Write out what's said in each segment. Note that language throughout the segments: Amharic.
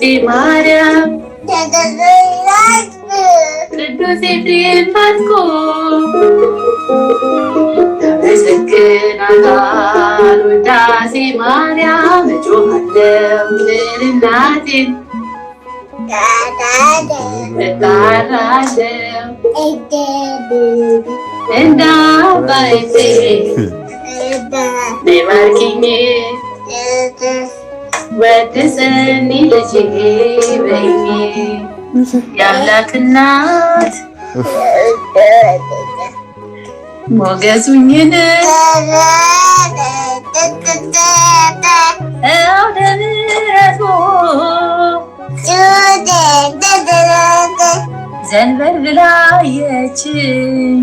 ውዳሴ ማርያም ቅዱስ ኤፍሬም ባትኮ ያመሰግናታል። ውዳሴ ማርያም እጮኻለሁ እናቴን እጣራለሁ እንደ አባ ኤፍሬም ነይ ባርኪኝ ወድሰኒ ልጄ በይኝ የአምላክ እናት ሞገሱኝን አውደ ምሕረቱ ዘንበል ብላ አየችኝ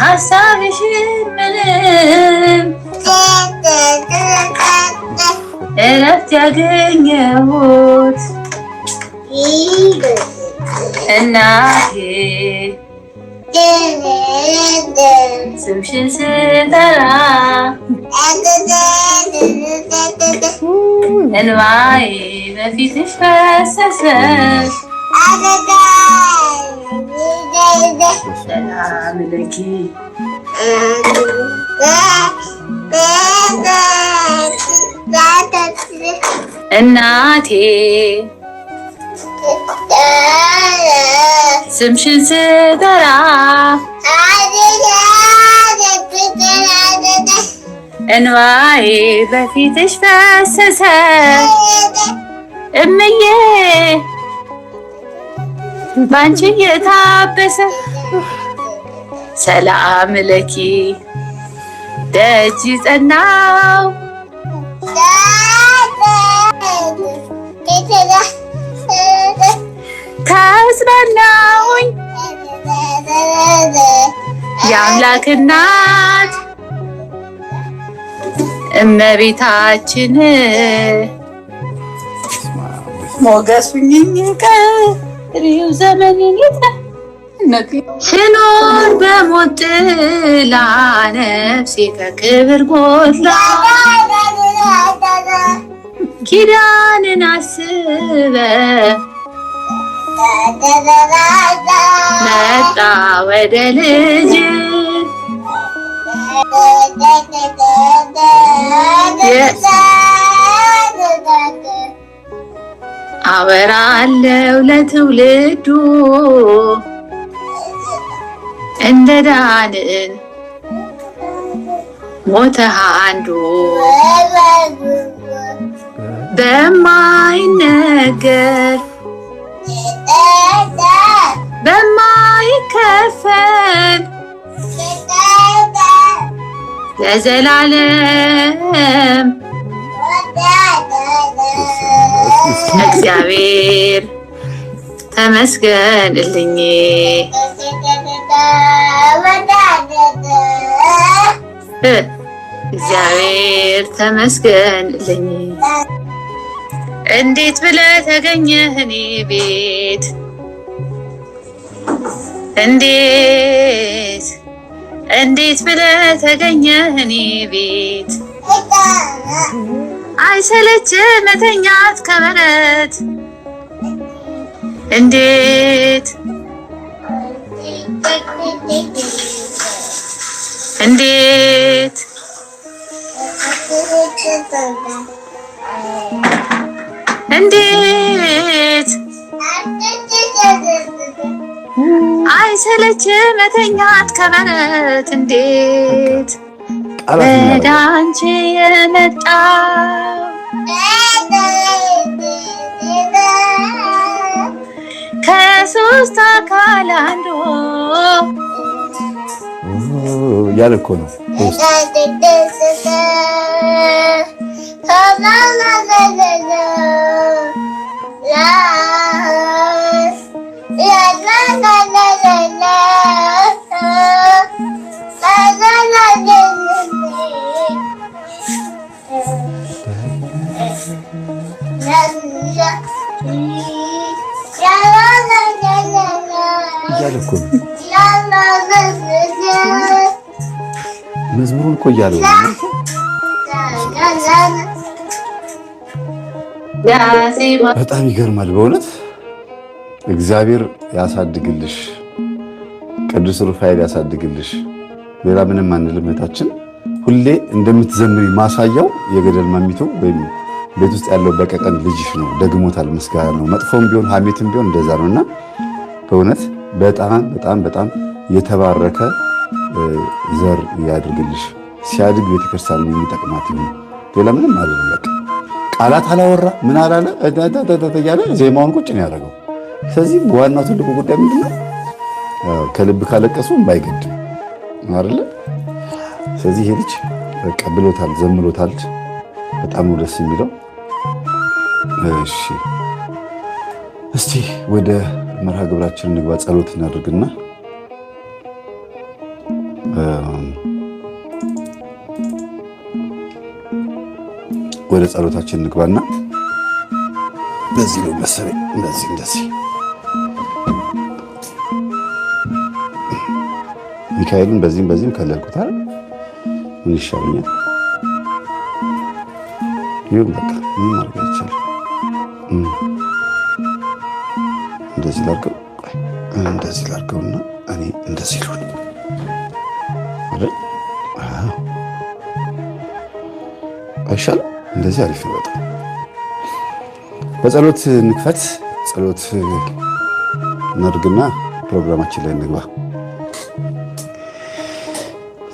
ሀሳብሽን ምንም እረፍት ያገኘሁት እናቴ ስምሽን ስጠራ እንባዬ በፊትሽ ፈሰሰ። ሰላም ለኪ እናቴ ስምሽን ስጠራ እንባዬ በፊትሽ ፈሰሰ። እምዬ ባንቺ የታበሰ ሰላም ለኪ ደጅ ጸናው ተጽናናሁኝ የአምላክ እናት እመቤታችን ሞገሱኝኝ ቀሪው ዘመኔን ስኖር በሞት ጥላ ነፍሴ ከክብር ጎድላ ኪዳንን አስበ መጣ ወደ ልጅ አወራለው ለትውልዱ እንደ ዳንን ሞተሃ አንዱ በማይነገር በማይከፈል ለዘላለም እግዚአብሔር ተመስገንልኝ። እግዚአብሔር ተመስገንልኝ። እንዴት ብለህ ተገኘህ እኔ ቤት? እንዴት እንዴት ብለህ ተገኘህ እኔ ቤት? አይሰለችህ መተኛት ከበረት? እንዴት እንዴት እንዴት አይሰለችህ መተኛት ከበረት? እንዴት ወደ አንቺ የመጣው ከሶስት አካል አንዱ እያለ እኮ ነው። እያለ እኮ ነው። መዝሙሩን እኮ እያለ ነው። በጣም ይገርማል በእውነት። እግዚአብሔር ያሳድግልሽ፣ ቅዱስ ሩፋኤል ያሳድግልሽ። ሌላ ምንም አንልም። እህታችን ሁሌ እንደምትዘምሪ ማሳያው የገደል ማሚቶ ወይም ቤት ውስጥ ያለው በቀቀን ልጅሽ ነው። ደግሞታል፣ ምስጋና ነው። መጥፎም ቢሆን ሐሜትም ቢሆን እንደዛ ነው እና በእውነት በጣም በጣም በጣም የተባረከ ዘር ያድርግልሽ። ሲያድግ ቤተክርስቲያን የሚጠቅማት ይሁን። ሌላ ምንም አይደለም። በቃ ቃላት አላወራ ምን አላለ እያለ ዜማውን ቁጭ ነው ያደረገው። ስለዚህ ዋናው ትልቁ ጉዳይ ምንድነው? ከልብ ካለቀሱ አይገድም አይደለ? ስለዚህ ይሄ ልጅ በቃ ብሎታል፣ ዘምሮታል። በጣም ነው ደስ የሚለው። እሺ እስቲ ወደ መርሃ ግብራችን እንግባ። ጸሎት እናድርግና ወደ ጸሎታችን እንግባና በዚህ ነው መሰለኝ፣ እንደዚህ እንደዚህ ሚካኤልን በዚህም በዚህም ከለልኩታል። ምን ይሻለኛል? ይሁን በቃ ምን ማድረግ አይቻልም። እንደዚህ ላድርገው፣ እንደዚህ ላድርገውና እኔ እንደዚህ ልሁን አይደል? አዎ አይሻልም? እንደዚህ አሪፍ ነው በጣም። በጸሎት እንክፈት። ጸሎት እናድርግና ፕሮግራማችን ላይ እንግባ።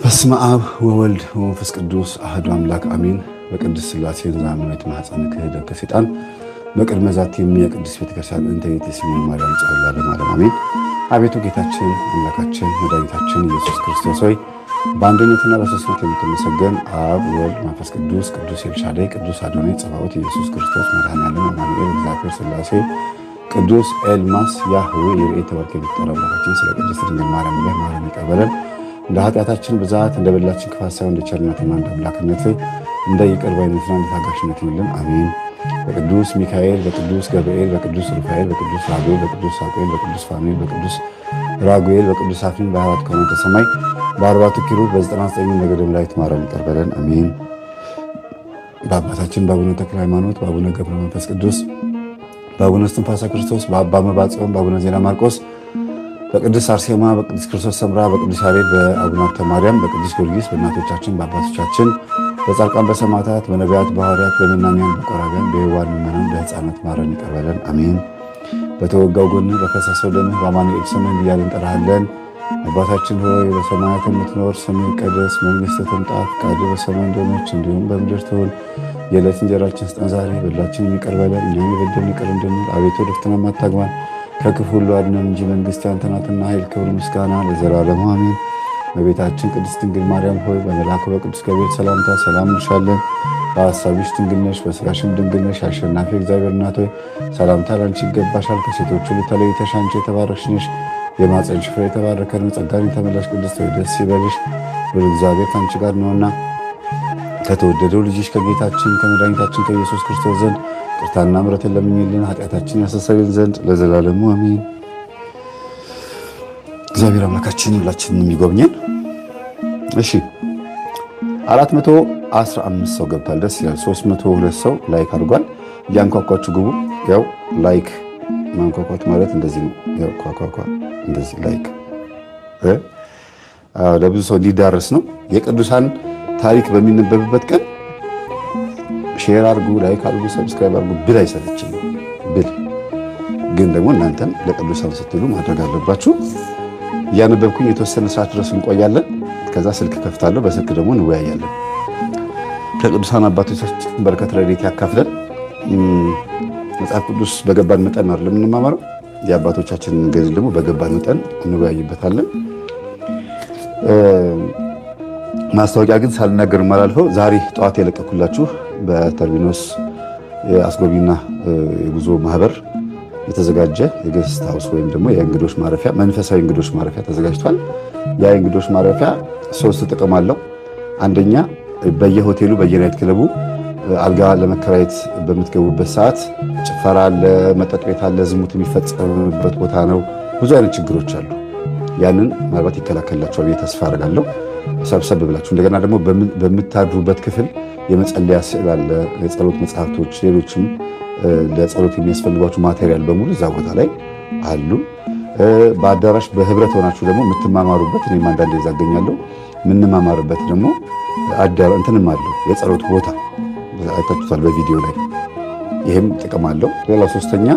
በስመ አብ ወወልድ ወመንፈስ ቅዱስ አሐዱ አምላክ አሜን። በቅድስት ሥላሴ ዘአምነት ማኅፀነ ክህደት ከሰይጣን በቅድመ ዛቲ የቅድስት ቤተክርስቲያን እንተ ቤተ ስሜን ማርያም ጸሎት ለዓለም አሜን። አቤቱ ጌታችን አምላካችን መድኃኒታችን ኢየሱስ ክርስቶስ ሆይ በአንድነትና በሦስትነት የምትመሰገን አብ ወልድ መንፈስ ቅዱስ ቅዱስ ኤልሻዳይ ቅዱስ አዶናይ ጸባኦት ኢየሱስ ክርስቶስ መድኃኔዓለም አማኑኤል እግዚአብሔር ሥላሴ ቅዱስ ኤልማስ ያህዌ ይርኤ ተባርከ የሚጠራ አምላካችን ስለ ቅድስት ድንግል ማርያም ብለህ ማረን ይቅር በለን። እንደ ኃጢአታችን ብዛት እንደ በደላችን ክፋት ሳይሆን እንደ ቸርነትና እንደ አምላክነት እንደ ይቅር ባይነትና እንደ ታጋሽነት ይሁንልን፣ አሜን። በቅዱስ ሚካኤል በቅዱስ ገብርኤል በቅዱስ ሩፋኤል በቅዱስ ራጉኤል በቅዱስ ሳቁኤል በቅዱስ ፋኑኤል በቅዱስ ራጉኤል በቅዱስ አፍኒን በአራት ካህናተ ሰማይ በአርባቱ ኪሩብ በ99 ነገደ መላእክት ማረን ይቅር በለን፣ አሜን። በአባታችን በአቡነ ተክለ ሃይማኖት በአቡነ ገብረ መንፈስ ቅዱስ በአቡነ እስትንፋሰ ክርስቶስ በአባ መብዓ ጽዮን በአቡነ ዜና ማርቆስ በቅዱስ አርሴማ በቅዱስ ክርስቶስ ሰምራ በቅዱስ ያሬድ በአቡነ ሀብተ ማርያም በቅዱስ ጊዮርጊስ በእናቶቻችን በአባቶቻችን በጻድቃን በሰማዕታት በነቢያት በሐዋርያት በመናንያን በቆራቢያን በየዋሃን ምዕመናን በሕፃናት ማረን ይቅር በለን፣ አሜን። በተወጋው ጎንህ በፈሰሰው ደምህ በአማኑኤል ስምህ እያልን እንጠራሃለን። አባታችን ሆይ በሰማያት የምትኖር ስምህ ይቀደስ፣ መንግሥትህ ትምጣ፣ ፈቃድህ በሰማይ እንደሆነች እንዲሁም በምድር ትሁን። የዕለት እንጀራችንን ስጠን ዛሬ፣ በደላችንን ይቅር በለን እኛም የበደሉንን ይቅር እንደምንል፣ አቤቱ ወደ ፈተና አታግባን ከክፉ ሁሉ አድነን እንጂ መንግሥት ያንተ ናትና፣ ኃይል፣ ክብር፣ ምስጋና ለዘላለሙ አሜን። እመቤታችን ቅድስት ድንግል ማርያም ሆይ በመልአኩ በቅዱስ ገብርኤል ሰላምታ ሰላም እንልሻለን። በሐሳብሽ ድንግል ነሽ፣ በሥጋሽም ድንግል ነሽ። አሸናፊ እግዚአብሔር እናት ሆይ ሰላምታ ላንቺ ይገባሻል። ከሴቶች ሁሉ ተለይተሽ አንቺ የተባረክሽ ነሽ፣ የማኅፀንሽ ፍሬ የተባረከ ነው። ጸጋን የተመላሽ ቅድስት ሆይ ደስ ይበልሽ፣ ልዑል እግዚአብሔር ከአንቺ ጋር ነውና ከተወደደው ልጅሽ ከጌታችን ከመድኃኒታችን ከኢየሱስ ክርስቶስ ዘንድ ይቅርታና ምሕረትን ለምኝልን ኃጢአታችንን ያስተሰርይልን ዘንድ ለዘላለሙ አሜን። እግዚአብሔር አምላካችን ሁላችንን የሚጎብኘን። እሺ 415 ሰው ገብቷል። ደስ ይላል። 302 ሰው like አድርጓል። እያንኳኳችሁ ግቡ። ያው like ማንኳኳት ማለት እንደዚህ ነው። ያው ኳኳኳ እንደዚህ like ለብዙ ሰው እንዲዳረስ ነው። የቅዱሳን ታሪክ በሚነበብበት ቀን share አድርጉ፣ like አድርጉ፣ subscribe አድርጉ ብል አይሰለችም ብል ግን ደግሞ እናንተም ለቅዱሳን ስትሉ ማድረግ አለባችሁ። እያነበብኩኝ የተወሰነ ሰዓት ድረስ እንቆያለን። ከዛ ስልክ ከፍታለሁ። በስልክ ደግሞ እንወያያለን። ከቅዱሳን አባቶቻችን በረከት ረድኤት ያካፍለን። መጽሐፍ ቅዱስ በገባን መጠን አይደለም የምንማማረው፣ የአባቶቻችንን ገድል ደግሞ በገባን መጠን እንወያይበታለን። ማስታወቂያ ግን ሳልናገር የማላልፈው ዛሬ ጠዋት የለቀኩላችሁ በተርቢኖስ የአስጎብኝና የጉዞ ማህበር የተዘጋጀ የ guest house ወይም ደግሞ የእንግዶች ማረፊያ መንፈሳዊ እንግዶች ማረፊያ ተዘጋጅቷል። ያ የእንግዶች ማረፊያ ሶስት ጥቅም አለው። አንደኛ በየሆቴሉ በየ night club ኡ አልጋ ለመከራየት በምትገቡበት ሰዓት ጭፈራ አለ፣ መጠጥ ቤት አለ፣ ዝሙት የሚፈጸምበት ቦታ ነው። ብዙ አይነት ችግሮች አሉ። ያንን ምናልባት ይከላከልላችኋል ብዬ ተስፋ አደርጋለሁ። ሰብሰብ ብላችሁ እንደገና ደግሞ በምታድሩበት ክፍል የመጸለያ ስዕል አለ፣ የጸሎት መጽሐፍቶች፣ ሌሎችም ለጸሎት የሚያስፈልጓችሁ material በሙሉ እዛ ቦታ ላይ አሉ። በአዳራሽ በህብረት ሆናችሁ ደግሞ የምትማማሩበት፣ እኔም አንዳንዴ እዛ እገኛለሁ፣ የምንማማርበት ደግሞ እንትንም አለው የጸሎት ቦታ አይታችሁታል በቪዲዮ ላይ። ይህም ጥቅም አለው። ሌላው ሶስተኛ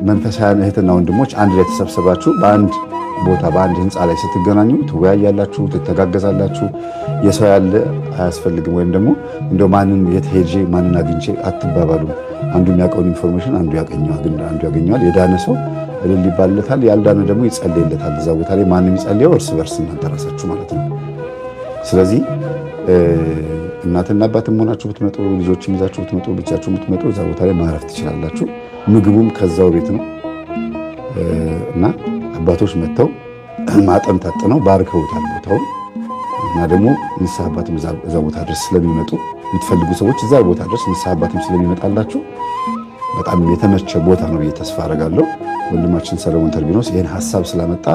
መንፈሳውያን እህትና ወንድሞች አንድ ላይ ተሰብስባችሁ በአንድ ቦታ በአንድ ህንፃ ላይ ስትገናኙ ትወያያላችሁ፣ ትተጋገዛላችሁ። የሰው ያለ አያስፈልግም። ወይም ደግሞ እንደው ማንን የት ሄጄ ማንን አግኝቼ አትባባሉም። አንዱ የሚያውቀውን information አንዱ ያገኘዋል። የዳነ ሰው እልል ይባልለታል፣ ያልዳነ ደግሞ ይጸለይለታል። እዛ ቦታ ላይ ማንም ይጸልየው እርስ በርስ እናንተ ራሳችሁ ማለት ነው። ስለዚህ እናትና አባትም ሆናችሁ ብትመጡ፣ ልጆችም ይዛችሁ ብትመጡ፣ ብቻችሁ ብትመጡ እዛ ቦታ ላይ ማረፍ ትችላላችሁ። ምግቡም ከዛው ቤት ነው እና አባቶች መጥተው ማጠን ታጥነው ባርከውታል ቦታውን። እና ደግሞ ንስሐ አባትም እዛ ቦታ ድረስ ስለሚመጡ የምትፈልጉ ሰዎች እዛ ቦታ ድረስ ንስሐ አባትም ስለሚመጣላችሁ በጣም የተመቸ ቦታ ነው ብዬ ተስፋ አደርጋለሁ። ወንድማችን ሰለሞን ተርቢኖስ ይህን ሀሳብ ስላመጣ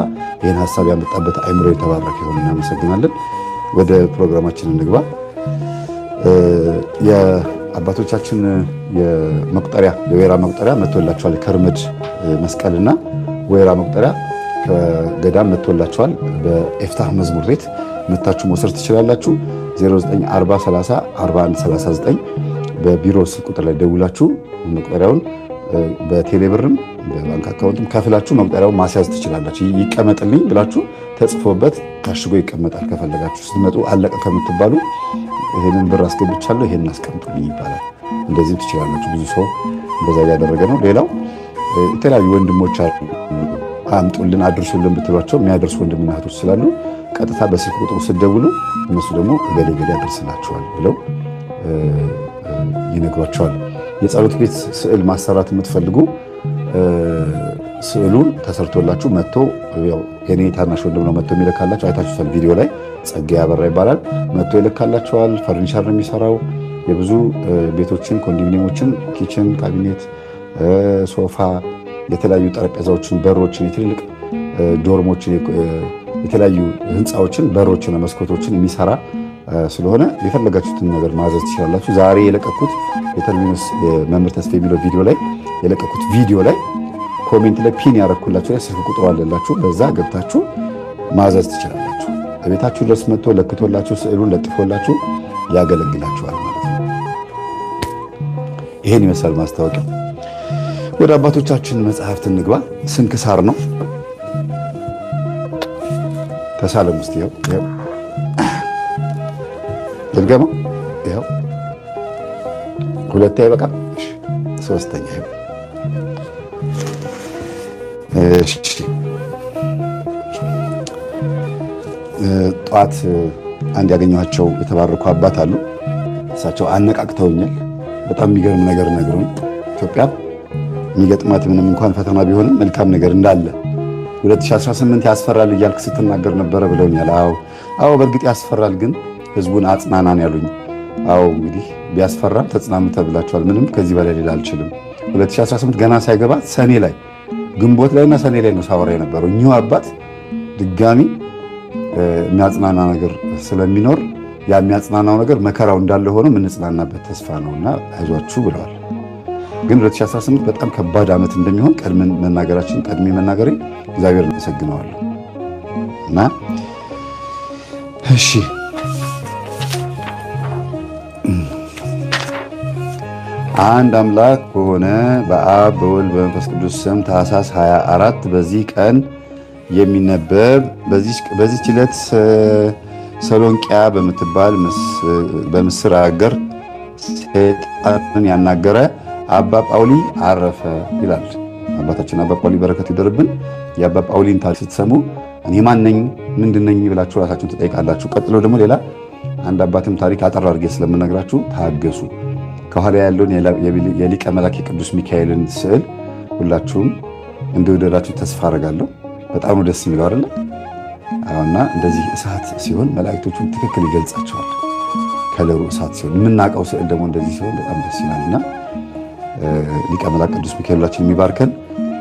ይህን ሀሳብ ያመጣበት አይምሮ የተባረከ ይሁን፣ እናመሰግናለን። ወደ ፕሮግራማችን እንግባ። የአባቶቻችን የመቁጠሪያ የወይራ መቁጠሪያ መጥቶላቸዋል። ከርምድ መስቀልና ወይራ መቁጠሪያ ከገዳም መጥቶላቸዋል። በኤፍታህ መዝሙር ቤት መታችሁ መውሰድ ትችላላችሁ። 0940 30 41 39 በቢሮ ስልክ ቁጥር ላይ ደውላችሁ መቁጠሪያውን በቴሌብርም በባንክ account ም ከፍላችሁ መቁጠሪያውን ማስያዝ ትችላላችሁ። ይቀመጥልኝ ብላችሁ ተጽፎበት ታሽጎ ይቀመጣል። ከፈለጋችሁ ስትመጡ አለቀ ከምትባሉ ይሄንን ብር አስገብቻለሁ ይሄንን አስቀምጡልኝ ይባላል። እንደዚህም ትችላላችሁ። ብዙ ሰው እንደዛ እያደረገ ነው። ሌላው የተለያዩ ወንድሞች አሉ፣ አምጡልን አድርሱልን ብትሏቸው የሚያደርሱ ወንድምና እህቶች ስላሉ ቀጥታ በስልክ ቁጥሩ ስትደውሉ እነሱ ደግሞ እገሌ እገሌ ያደርስላቸዋል ብለው ይነግሯቸዋል። የጸሎት ቤት ስዕል ማሰራት የምትፈልጉ ስዕሉን ተሰርቶላችሁ መጥቶ የኔ ታናሽ ወንድም ነው መጥቶ የሚልካላችሁ፣ አይታችሁታል ቪዲዮ ላይ ጸጋዬ አበራ ይባላል። መጥቶ ይልካላችኋል። ፈርኒቸር ነው የሚሰራው። የብዙ ቤቶችን፣ ኮንዶሚኒየሞችን፣ kitchen cabinet፣ ሶፋ፣ የተለያዩ ጠረጴዛዎችን፣ በሮችን፣ የትልልቅ dorm ኦችን፣ የተለያዩ ህንፃዎችን፣ በሮችን፣ መስኮቶችን የሚሰራ ስለሆነ የፈለጋችሁትን ነገር ማዘዝ ትችላላችሁ። ዛሬ የለቀኩት የተርሚኖስ መምህር ተስፋ የሚለው ቪዲዮ ላይ የለቀኩት ቪዲዮ ላይ comment ላይ pin ያደረኩላችሁ ላይ ስልክ ቁጥሩ አለላችሁ። በዛ ገብታችሁ ማዘዝ ትችላላችሁ። በቤታችሁ ድረስ መጥቶ ለክቶላችሁ ስዕሉን ለጥፎላችሁ ያገለግላችኋል ማለት ነው። ይሄን ይመስላል ማስታወቂያ። ወደ አባቶቻችን መጽሐፍት እንግባ። ስንክሳር ነው። ተሳለም ውስጥ ይኸው ይኸው ልድገመው። ይኸው ሁለቴ አይበቃም? እሺ ሶስተኛ ይኸው። እሺ ጠዋት አንድ ያገኘኋቸው የተባረኩ አባት አሉ። እሳቸው አነቃቅተውኛል። በጣም የሚገርም ነገር ነግረውኝ ኢትዮጵያ የሚገጥማት ምንም እንኳን ፈተና ቢሆንም መልካም ነገር እንዳለ 2018 ያስፈራል እያልክ ስትናገር ነበረ ብለውኛል። አዎ አዎ፣ በእርግጥ ያስፈራል፣ ግን ህዝቡን አጽናናን ያሉኝ። አዎ እንግዲህ ቢያስፈራም ተጽናኑ ተብላችኋል። ምንም ከዚህ በላይ ሌላ አልችልም። 2018 ገና ሳይገባ ሰኔ ላይ ግንቦት ላይና ሰኔ ላይ ነው ሳወራ የነበረው። እኚሁ አባት ድጋሚ የሚያጽናና ነገር ስለሚኖር ያ የሚያጽናናው ነገር መከራው እንዳለ ሆኖ የምንጽናናበት ተስፋ ነውና አይዟችሁ ብለዋል። ግን 2018 በጣም ከባድ ዓመት እንደሚሆን ቀድመን መናገራችን ቀድሜ መናገሬ እግዚአብሔር አመሰግነዋለሁ። እና እሺ አንድ አምላክ በሆነ በአብ በወልድ በመንፈስ ቅዱስ ስም ታኅሳስ 24 በዚህ ቀን የሚነበብ በዚህች ዕለት ሰሎንቅያ በምትባል በምስር አገር ሰይጣንን ያናገረ አባ ጳውሊ አረፈ ይላል። አባታችን አባ ጳውሊ በረከቱ ይደርብን። የአባ ጳውሊን ታሪክ ስትሰሙ እኔ ማን ነኝ ምንድን ነኝ ብላችሁ ራሳችሁን ትጠይቃላችሁ። ቀጥሎ ደግሞ ሌላ አንድ አባትም ታሪክ አጠር አድርጌ ስለምነግራችሁ ታገሱ። ከኋላ ያለውን የሊቀ መላክ የቅዱስ ሚካኤልን ስዕል ሁላችሁም እንደወደዳችሁ ተስፋ አደርጋለሁ። በጣም ነው ደስ የሚለው አይደለ? እና እንደዚህ እሳት ሲሆን መላእክቶቹን ትክክል ይገልጻቸዋል። ከለሩ እሳት ሲሆን የምናውቀው ስዕል ደግሞ እንደዚህ ሲሆን በጣም ደስ ይላልና ሊቀ መላእክት ቅዱስ ሚካኤል ሁላችን የሚባርከን፣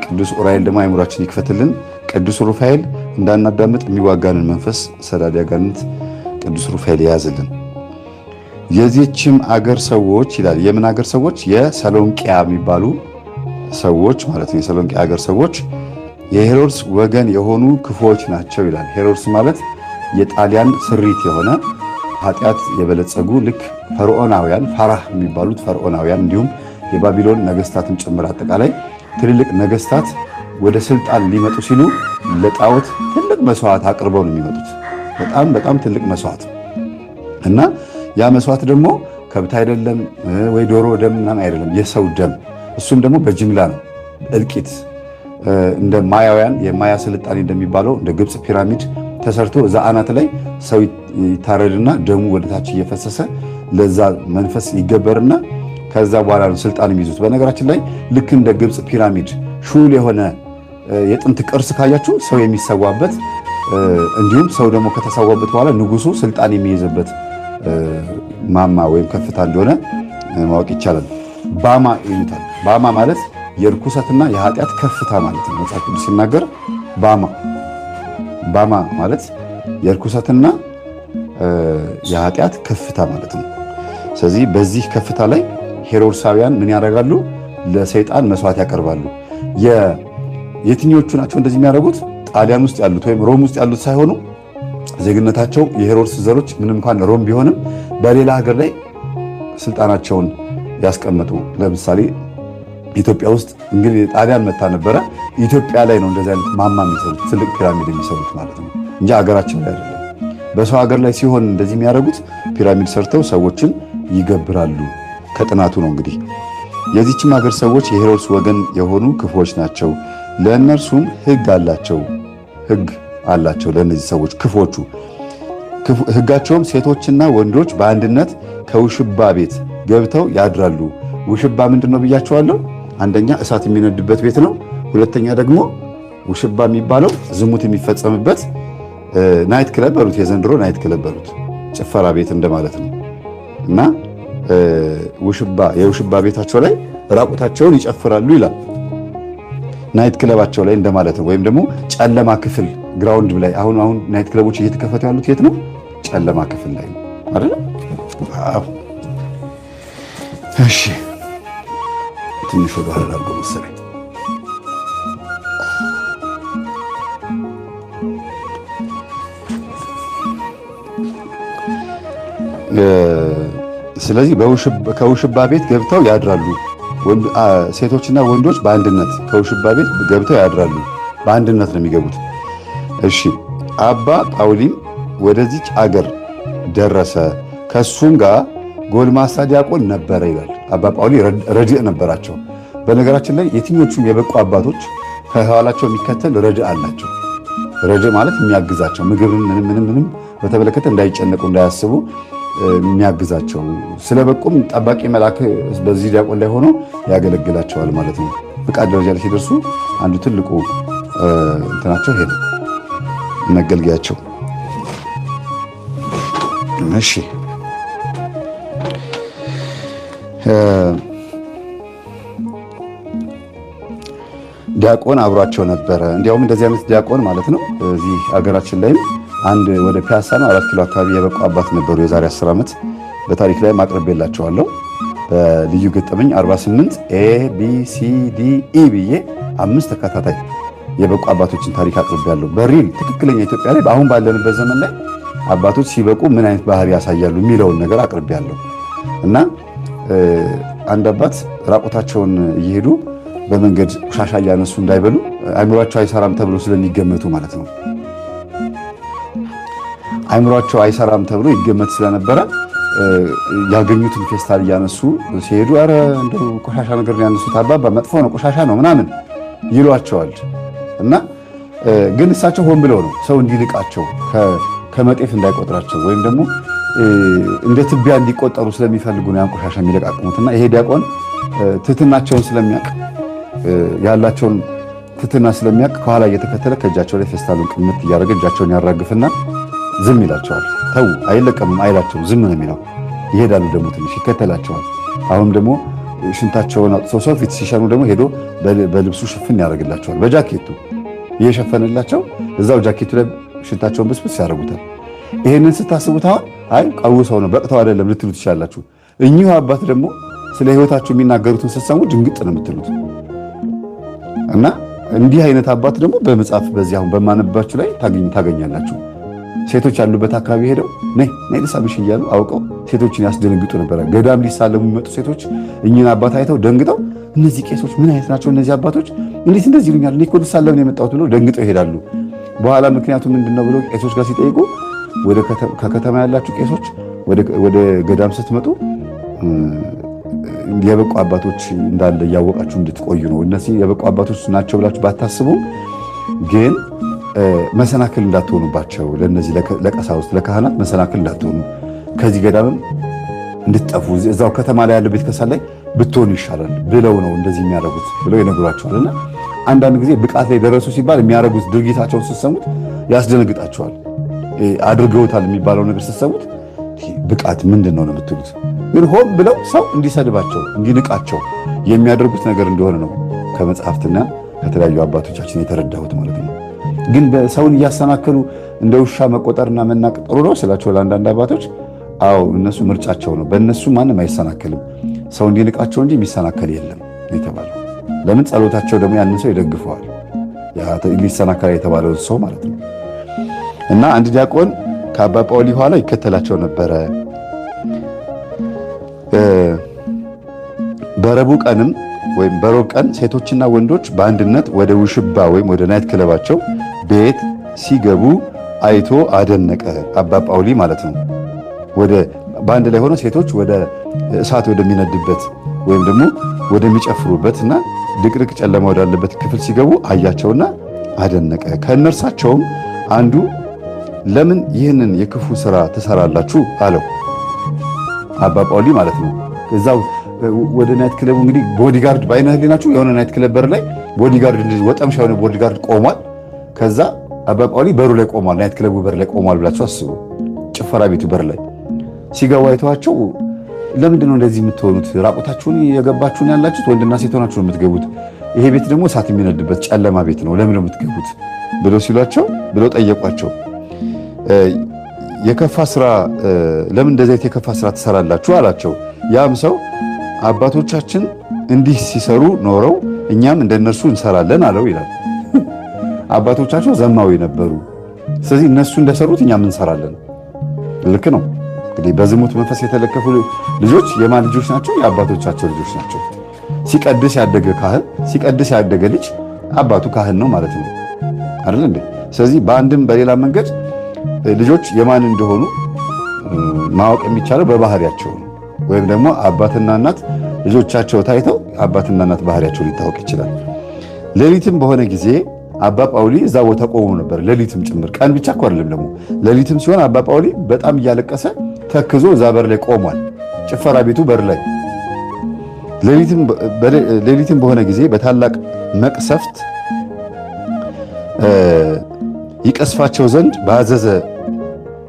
ቅዱስ ኡራኤል ደግሞ አእምሯችን ይክፈትልን። ቅዱስ ሩፋኤል እንዳናዳምጥ የሚዋጋንን መንፈስ ሰዳዲ አጋንንት ቅዱስ ሩፋኤል የያዝልን። የዚህችም አገር ሰዎች ይላል። የምን አገር ሰዎች? የሰሎንቅያ የሚባሉ ሰዎች ማለት ነው። የሰሎንቅያ አገር ሰዎች የሄሮድስ ወገን የሆኑ ክፉዎች ናቸው ይላል። ሄሮድስ ማለት የጣሊያን ስሪት የሆነ ኃጢአት የበለጸጉ ልክ ፈርዖናውያን ፋራህ የሚባሉት ፈርዖናውያን እንዲሁም የባቢሎን ነገስታትን ጭምር አጠቃላይ ትልልቅ ነገስታት ወደ ስልጣን ሊመጡ ሲሉ ለጣዖት ትልቅ መስዋዕት አቅርበው ነው የሚመጡት። በጣም በጣም ትልቅ መስዋዕት እና ያ መስዋዕት ደግሞ ከብት አይደለም ወይ ዶሮ ደም ምናምን አይደለም፣ የሰው ደም። እሱም ደግሞ በጅምላ ነው እልቂት። እንደ ማያውያን የማያ ስልጣኔ እንደሚባለው እንደ ግብፅ ፒራሚድ ተሰርቶ እዛ አናት ላይ ሰው ይታረድና ደሙ ወደታች እየፈሰሰ ለዛ መንፈስ ይገበርና ከዛ በኋላ ነው ስልጣን የሚይዙት። በነገራችን ላይ ልክ እንደ ግብፅ ፒራሚድ ሹል የሆነ የጥንት ቅርስ ካያችሁ ሰው የሚሰዋበት እንዲሁም ሰው ደግሞ ከተሰዋበት በኋላ ንጉሱ ስልጣን የሚይዝበት ማማ ወይም ከፍታ እንደሆነ ማወቅ ይቻላል። ባማ ይሉታል። ባማ ማለት የርኩሰትና የኃጢአት ከፍታ ማለት ነው። መጽሐፍ ቅዱስ ሲናገር ባማ ባማ ማለት የርኩሰትና የኃጢአት ከፍታ ማለት ነው። ስለዚህ በዚህ ከፍታ ላይ ሄሮድሳውያን ምን ያደርጋሉ? ለሰይጣን መስዋዕት ያቀርባሉ። የትኞቹ ናቸው እንደዚህ የሚያደርጉት? ጣሊያን ውስጥ ያሉት ወይም ሮም ውስጥ ያሉት ሳይሆኑ ዜግነታቸው የሄሮድስ ዘሮች ምንም እንኳን ሮም ቢሆንም በሌላ ሀገር ላይ ስልጣናቸውን ያስቀመጡ፣ ለምሳሌ ኢትዮጵያ ውስጥ እንግዲህ ጣሊያን መታ ነበረ። ኢትዮጵያ ላይ ነው እንደዚህ አይነት ማማ የሚሰሩት፣ ትልቅ ፒራሚድ የሚሰሩት ማለት ነው እንጂ ሀገራችን ላይ አይደለም። በሰው ሀገር ላይ ሲሆን እንደዚህ የሚያደርጉት ፒራሚድ ሰርተው ሰዎችን ይገብራሉ። ከጥናቱ ነው እንግዲህ። የዚችም ሀገር ሰዎች የሄሮድስ ወገን የሆኑ ክፉዎች ናቸው። ለእነርሱም ሕግ አላቸው ሕግ አላቸው ለእነዚህ ሰዎች ክፉዎቹ። ሕጋቸውም ሴቶችና ወንዶች በአንድነት ከውሽባ ቤት ገብተው ያድራሉ። ውሽባ ምንድን ነው ብያቸዋለሁ? አንደኛ እሳት የሚነድበት ቤት ነው። ሁለተኛ ደግሞ ውሽባ የሚባለው ዝሙት የሚፈጸምበት night club በሉት፣ የዘንድሮ night club በሉት፣ ጭፈራ ቤት እንደማለት ነው። እና ውሽባ የውሽባ ቤታቸው ላይ ራቁታቸውን ይጨፍራሉ ይላል። Night club ኣቸው ላይ እንደማለት ነው። ወይም ደግሞ ጨለማ ክፍል ground ላይ አሁን አሁን night club ኦች እየተከፈቱ ያሉት የት ነው? ጨለማ ክፍል ላይ ነው አይደል? አዎ። እሺ፣ ትንሽ ወደ ኋላ አድርጎ መሰለኝ። ስለዚህ ከውሽባ ቤት ገብተው ያድራሉ። ሴቶችና ወንዶች በአንድነት ከውሽባ ቤት ገብተው ያድራሉ። በአንድነት ነው የሚገቡት። እሺ፣ አባ ጳውሊም ወደዚች አገር ደረሰ፣ ከሱም ጋር ጎልማሳ ዲያቆን ነበረ ይላል። አባ ጳውሊ ረድእ ነበራቸው። በነገራችን ላይ የትኞቹም የበቁ አባቶች ከኋላቸው የሚከተል ረድእ አላቸው። ረድእ ማለት የሚያግዛቸው ምግብም ምንም ምንም ምንም በተመለከተ እንዳይጨነቁ እንዳያስቡ የሚያግዛቸው፣ ስለበቁም ጠባቂ መልአክ በዚህ ዲያቆን ላይ ሆኖ ያገለግላቸዋል ማለት ነው። ብቃት ደረጃ ላይ ሲደርሱ አንዱ ትልቁ እንትናቸው ይሄ ነው፣ መገልገያቸው። እሺ፣ ዲያቆን አብሯቸው ነበረ። እንዲያውም እንደዚህ አይነት ዲያቆን ማለት ነው እዚህ ሀገራችን ላይም አንድ ወደ ፒያሳ ነው 4 ኪሎ አካባቢ የበቁ አባት ነበሩ። የዛሬ 10 ዓመት በታሪክ ላይ ማቅረብላቸዋለሁ። በልዩ ገጠመኝ 48 A B C D E ብዬ አምስት ተከታታይ የበቁ አባቶችን ታሪክ አቅርቤያለሁ። በ real ትክክለኛ ኢትዮጵያ ላይ አሁን ባለንበት ዘመን ላይ አባቶች ሲበቁ ምን አይነት ባህሪ ያሳያሉ የሚለውን ነገር አቅርቤያለሁ። እና አንድ አባት ራቁታቸውን እየሄዱ በመንገድ ቆሻሻ እያነሱ እንዳይበሉ አይምሯቸው አይሰራም ተብሎ ስለሚገመቱ ማለት ነው። አይምሯቸው አይሰራም ተብሎ ይገመት ስለነበረ ያገኙትን ፌስታል እያነሱ ሲሄዱ ኧረ እንደው ቆሻሻ ነገር ነው ያነሱት አባባ፣ መጥፎ ነው፣ ቆሻሻ ነው ምናምን ይሏቸዋል። እና ግን እሳቸው ሆን ብለው ነው ሰው እንዲንቃቸው፣ ከመጤፍ እንዳይቆጥራቸው ወይም ደግሞ እንደ ትቢያ እንዲቆጠሩ ስለሚፈልጉ ነው ያን ቆሻሻ የሚለቃቅሙት። እና ይሄ ዲያቆን ትህትናቸውን ስለሚያውቅ፣ ያላቸውን ትህትና ስለሚያውቅ ከኋላ እየተከተለ ከእጃቸው ላይ ፌስታሉን ቅምት እያደረገ እጃቸውን ያራግፍና ዝም ይላቸዋል። ተው አይለቀምም አይላቸውም፣ ዝም ነው የሚለው። ይሄዳሉ ደግሞ ትንሽ ይከተላቸዋል። አሁንም ደግሞ ሽንታቸውን አውጥተው ሰው ፊት ሲሸኑ ደግሞ ሄዶ በልብሱ ሽፍን ያደርግላቸዋል። በጃኬቱ እየሸፈነላቸው እዛው ጃኬቱ ላይ ሽንታቸውን ብስብስ ያደርጉታል። ይሄንን ስታስቡት አሁን አይ ቀውሰው ነው በቅተው አይደለም ልትሉ ትችላላችሁ። እኚሁ አባት ደግሞ ስለ ሕይወታቸው የሚናገሩትን ስትሰሙ ድንግጥ ነው የምትሉት። እና እንዲህ አይነት አባት ደግሞ በመጽሐፍ በዚህ አሁን በማነባችሁ ላይ ታገኛላችሁ። ሴቶች ያሉበት አካባቢ ሄደው ነይ ነይ ልሳምሽ እያሉ አውቀው ሴቶችን ያስደነግጡ ነበረ። ገዳም ሊሳለሙ የሚመጡ ሴቶች እኚህን አባት አይተው ደንግጠው እነዚህ ቄሶች ምን አይነት ናቸው? እነዚህ አባቶች እንዴት እንደዚህ ይሉኛል? እኔ እኮ ልሳለም ነው የመጣሁት ብለው ደንግጠው ይሄዳሉ። በኋላ ምክንያቱ ምንድነው ብለው ቄሶች ጋር ሲጠይቁ ወደ ከከተማ ያላችሁ ቄሶች ወደ ገዳም ስትመጡ የበቁ አባቶች እንዳለ እያወቃችሁ እንድትቆዩ ነው። እነዚህ የበቁ አባቶች ናቸው ብላችሁ ባታስቡ ግን መሰናክል እንዳትሆኑባቸው፣ ለነዚህ ለቀሳውስት ለካህናት መሰናክል እንዳትሆኑ፣ ከዚህ ገዳምም እንድትጠፉ እዛው ከተማ ላይ ያለው ቤተክርስቲያን ላይ ብትሆኑ ይሻላል ብለው ነው እንደዚህ የሚያደርጉት ብለው ይነግሯቸዋል። እና አንዳንድ ጊዜ ብቃት ላይ ደረሱ ሲባል የሚያደርጉት ድርጊታቸውን ስትሰሙት ያስደነግጣቸዋል። አድርገውታል የሚባለው ነገር ስትሰሙት ብቃት ምንድን ነው ነው የምትሉት። ግን ሆን ብለው ሰው እንዲሰድባቸው እንዲንቃቸው የሚያደርጉት ነገር እንደሆነ ነው ከመጽሐፍትና ከተለያዩ አባቶቻችን የተረዳሁት ማለት ነው። ግን ሰውን እያሰናከሉ እንደ ውሻ መቆጠርና መናቅ ጥሩ ነው ስላቸው ለአንዳንድ አባቶች፣ አዎ እነሱ ምርጫቸው ነው። በእነሱ ማንም አይሰናከልም። ሰው እንዲንቃቸው እንጂ የሚሰናከል የለም የተባለው። ለምን? ጸሎታቸው ደግሞ ያንን ሰው ይደግፈዋል፣ ሊሰናከል የተባለውን ሰው ማለት ነው። እና አንድ ዲያቆን ከአባ ጳውሊ ኋላ ይከተላቸው ነበረ። በረቡዕ ቀንም ወይም በሮብ ቀን ሴቶችና ወንዶች በአንድነት ወደ ውሽባ ወይም ወደ night club ኣቸው ቤት ሲገቡ አይቶ አደነቀ። አባ ጳውሊ ማለት ነው። ወደ በአንድ ላይ ሆነው ሴቶች ወደ እሳት ወደሚነድበት ወይም ደግሞ ወደሚጨፍሩበት እና ድቅድቅ ጨለማ ወዳለበት ክፍል ሲገቡ አያቸውና አደነቀ። ከእነርሳቸውም አንዱ ለምን ይህንን የክፉ ስራ ትሰራላችሁ አለው። አባ ጳውሊ ማለት ነው። እዛው ወደ night club ኡ እንግዲህ bodyguard በአይነ ህሊናችሁ የሆነ night club በር ላይ bodyguard እንደዚህ ወጠምሻ የሆነ bodyguard ቆሟል። ከዛ አባ ጳውሊ በሩ ላይ ቆሟል፣ night club ኡ በር ላይ ቆሟል ብላችሁ አስቡ። ጭፈራ ቤቱ በር ላይ ሲገቡ አይተዋቸው ለምንድን ነው እንደዚህ የምትሆኑት? ራቁታችሁን የገባችሁን ያላችሁት ወንድና ሴት ሆናችሁ ነው የምትገቡት። ይሄ ቤት ደግሞ እሳት የሚነድበት ጨለማ ቤት ነው፣ ለምን ነው የምትገቡት? ብለው ሲሏቸው ብለው ጠየቋቸው። የከፋ ስራ ለምን እንደዚህ የከፋ ስራ ትሰራላችሁ አላቸው። ያም ሰው አባቶቻችን እንዲህ ሲሰሩ ኖረው እኛም እንደነርሱ እንሰራለን አለው ይላል። አባቶቻቸው ዘማዊ ነበሩ። ስለዚህ እነሱ እንደሰሩት እኛም እንሰራለን። ልክ ነው። እንግዲህ በዝሙት መንፈስ የተለከፉ ልጆች የማን ልጆች ናቸው? የአባቶቻቸው ልጆች ናቸው። ሲቀድስ ያደገ ካህን፣ ሲቀድስ ያደገ ልጅ አባቱ ካህን ነው ማለት ነው አይደል እንዴ? ስለዚህ በአንድም በሌላ መንገድ ልጆች የማን እንደሆኑ ማወቅ የሚቻለው በባህሪያቸው ነው። ወይም ደግሞ አባትና እናት ልጆቻቸው ታይተው አባትና እናት ባህሪያቸው ሊታወቅ ይችላል። ሌሊትም በሆነ ጊዜ አባ ጳውሊ እዛ ቦታ ቆሞ ነበር። ሌሊትም ጭምር ቀን ብቻ እኮ አይደለም፣ ደግሞ ሌሊትም ሲሆን አባ ጳውሊ በጣም እያለቀሰ ተክዞ እዛ በር ላይ ቆሟል። ጭፈራ ቤቱ በር ላይ ሌሊትም በሆነ ጊዜ በታላቅ መቅሰፍት ይቀስፋቸው ዘንድ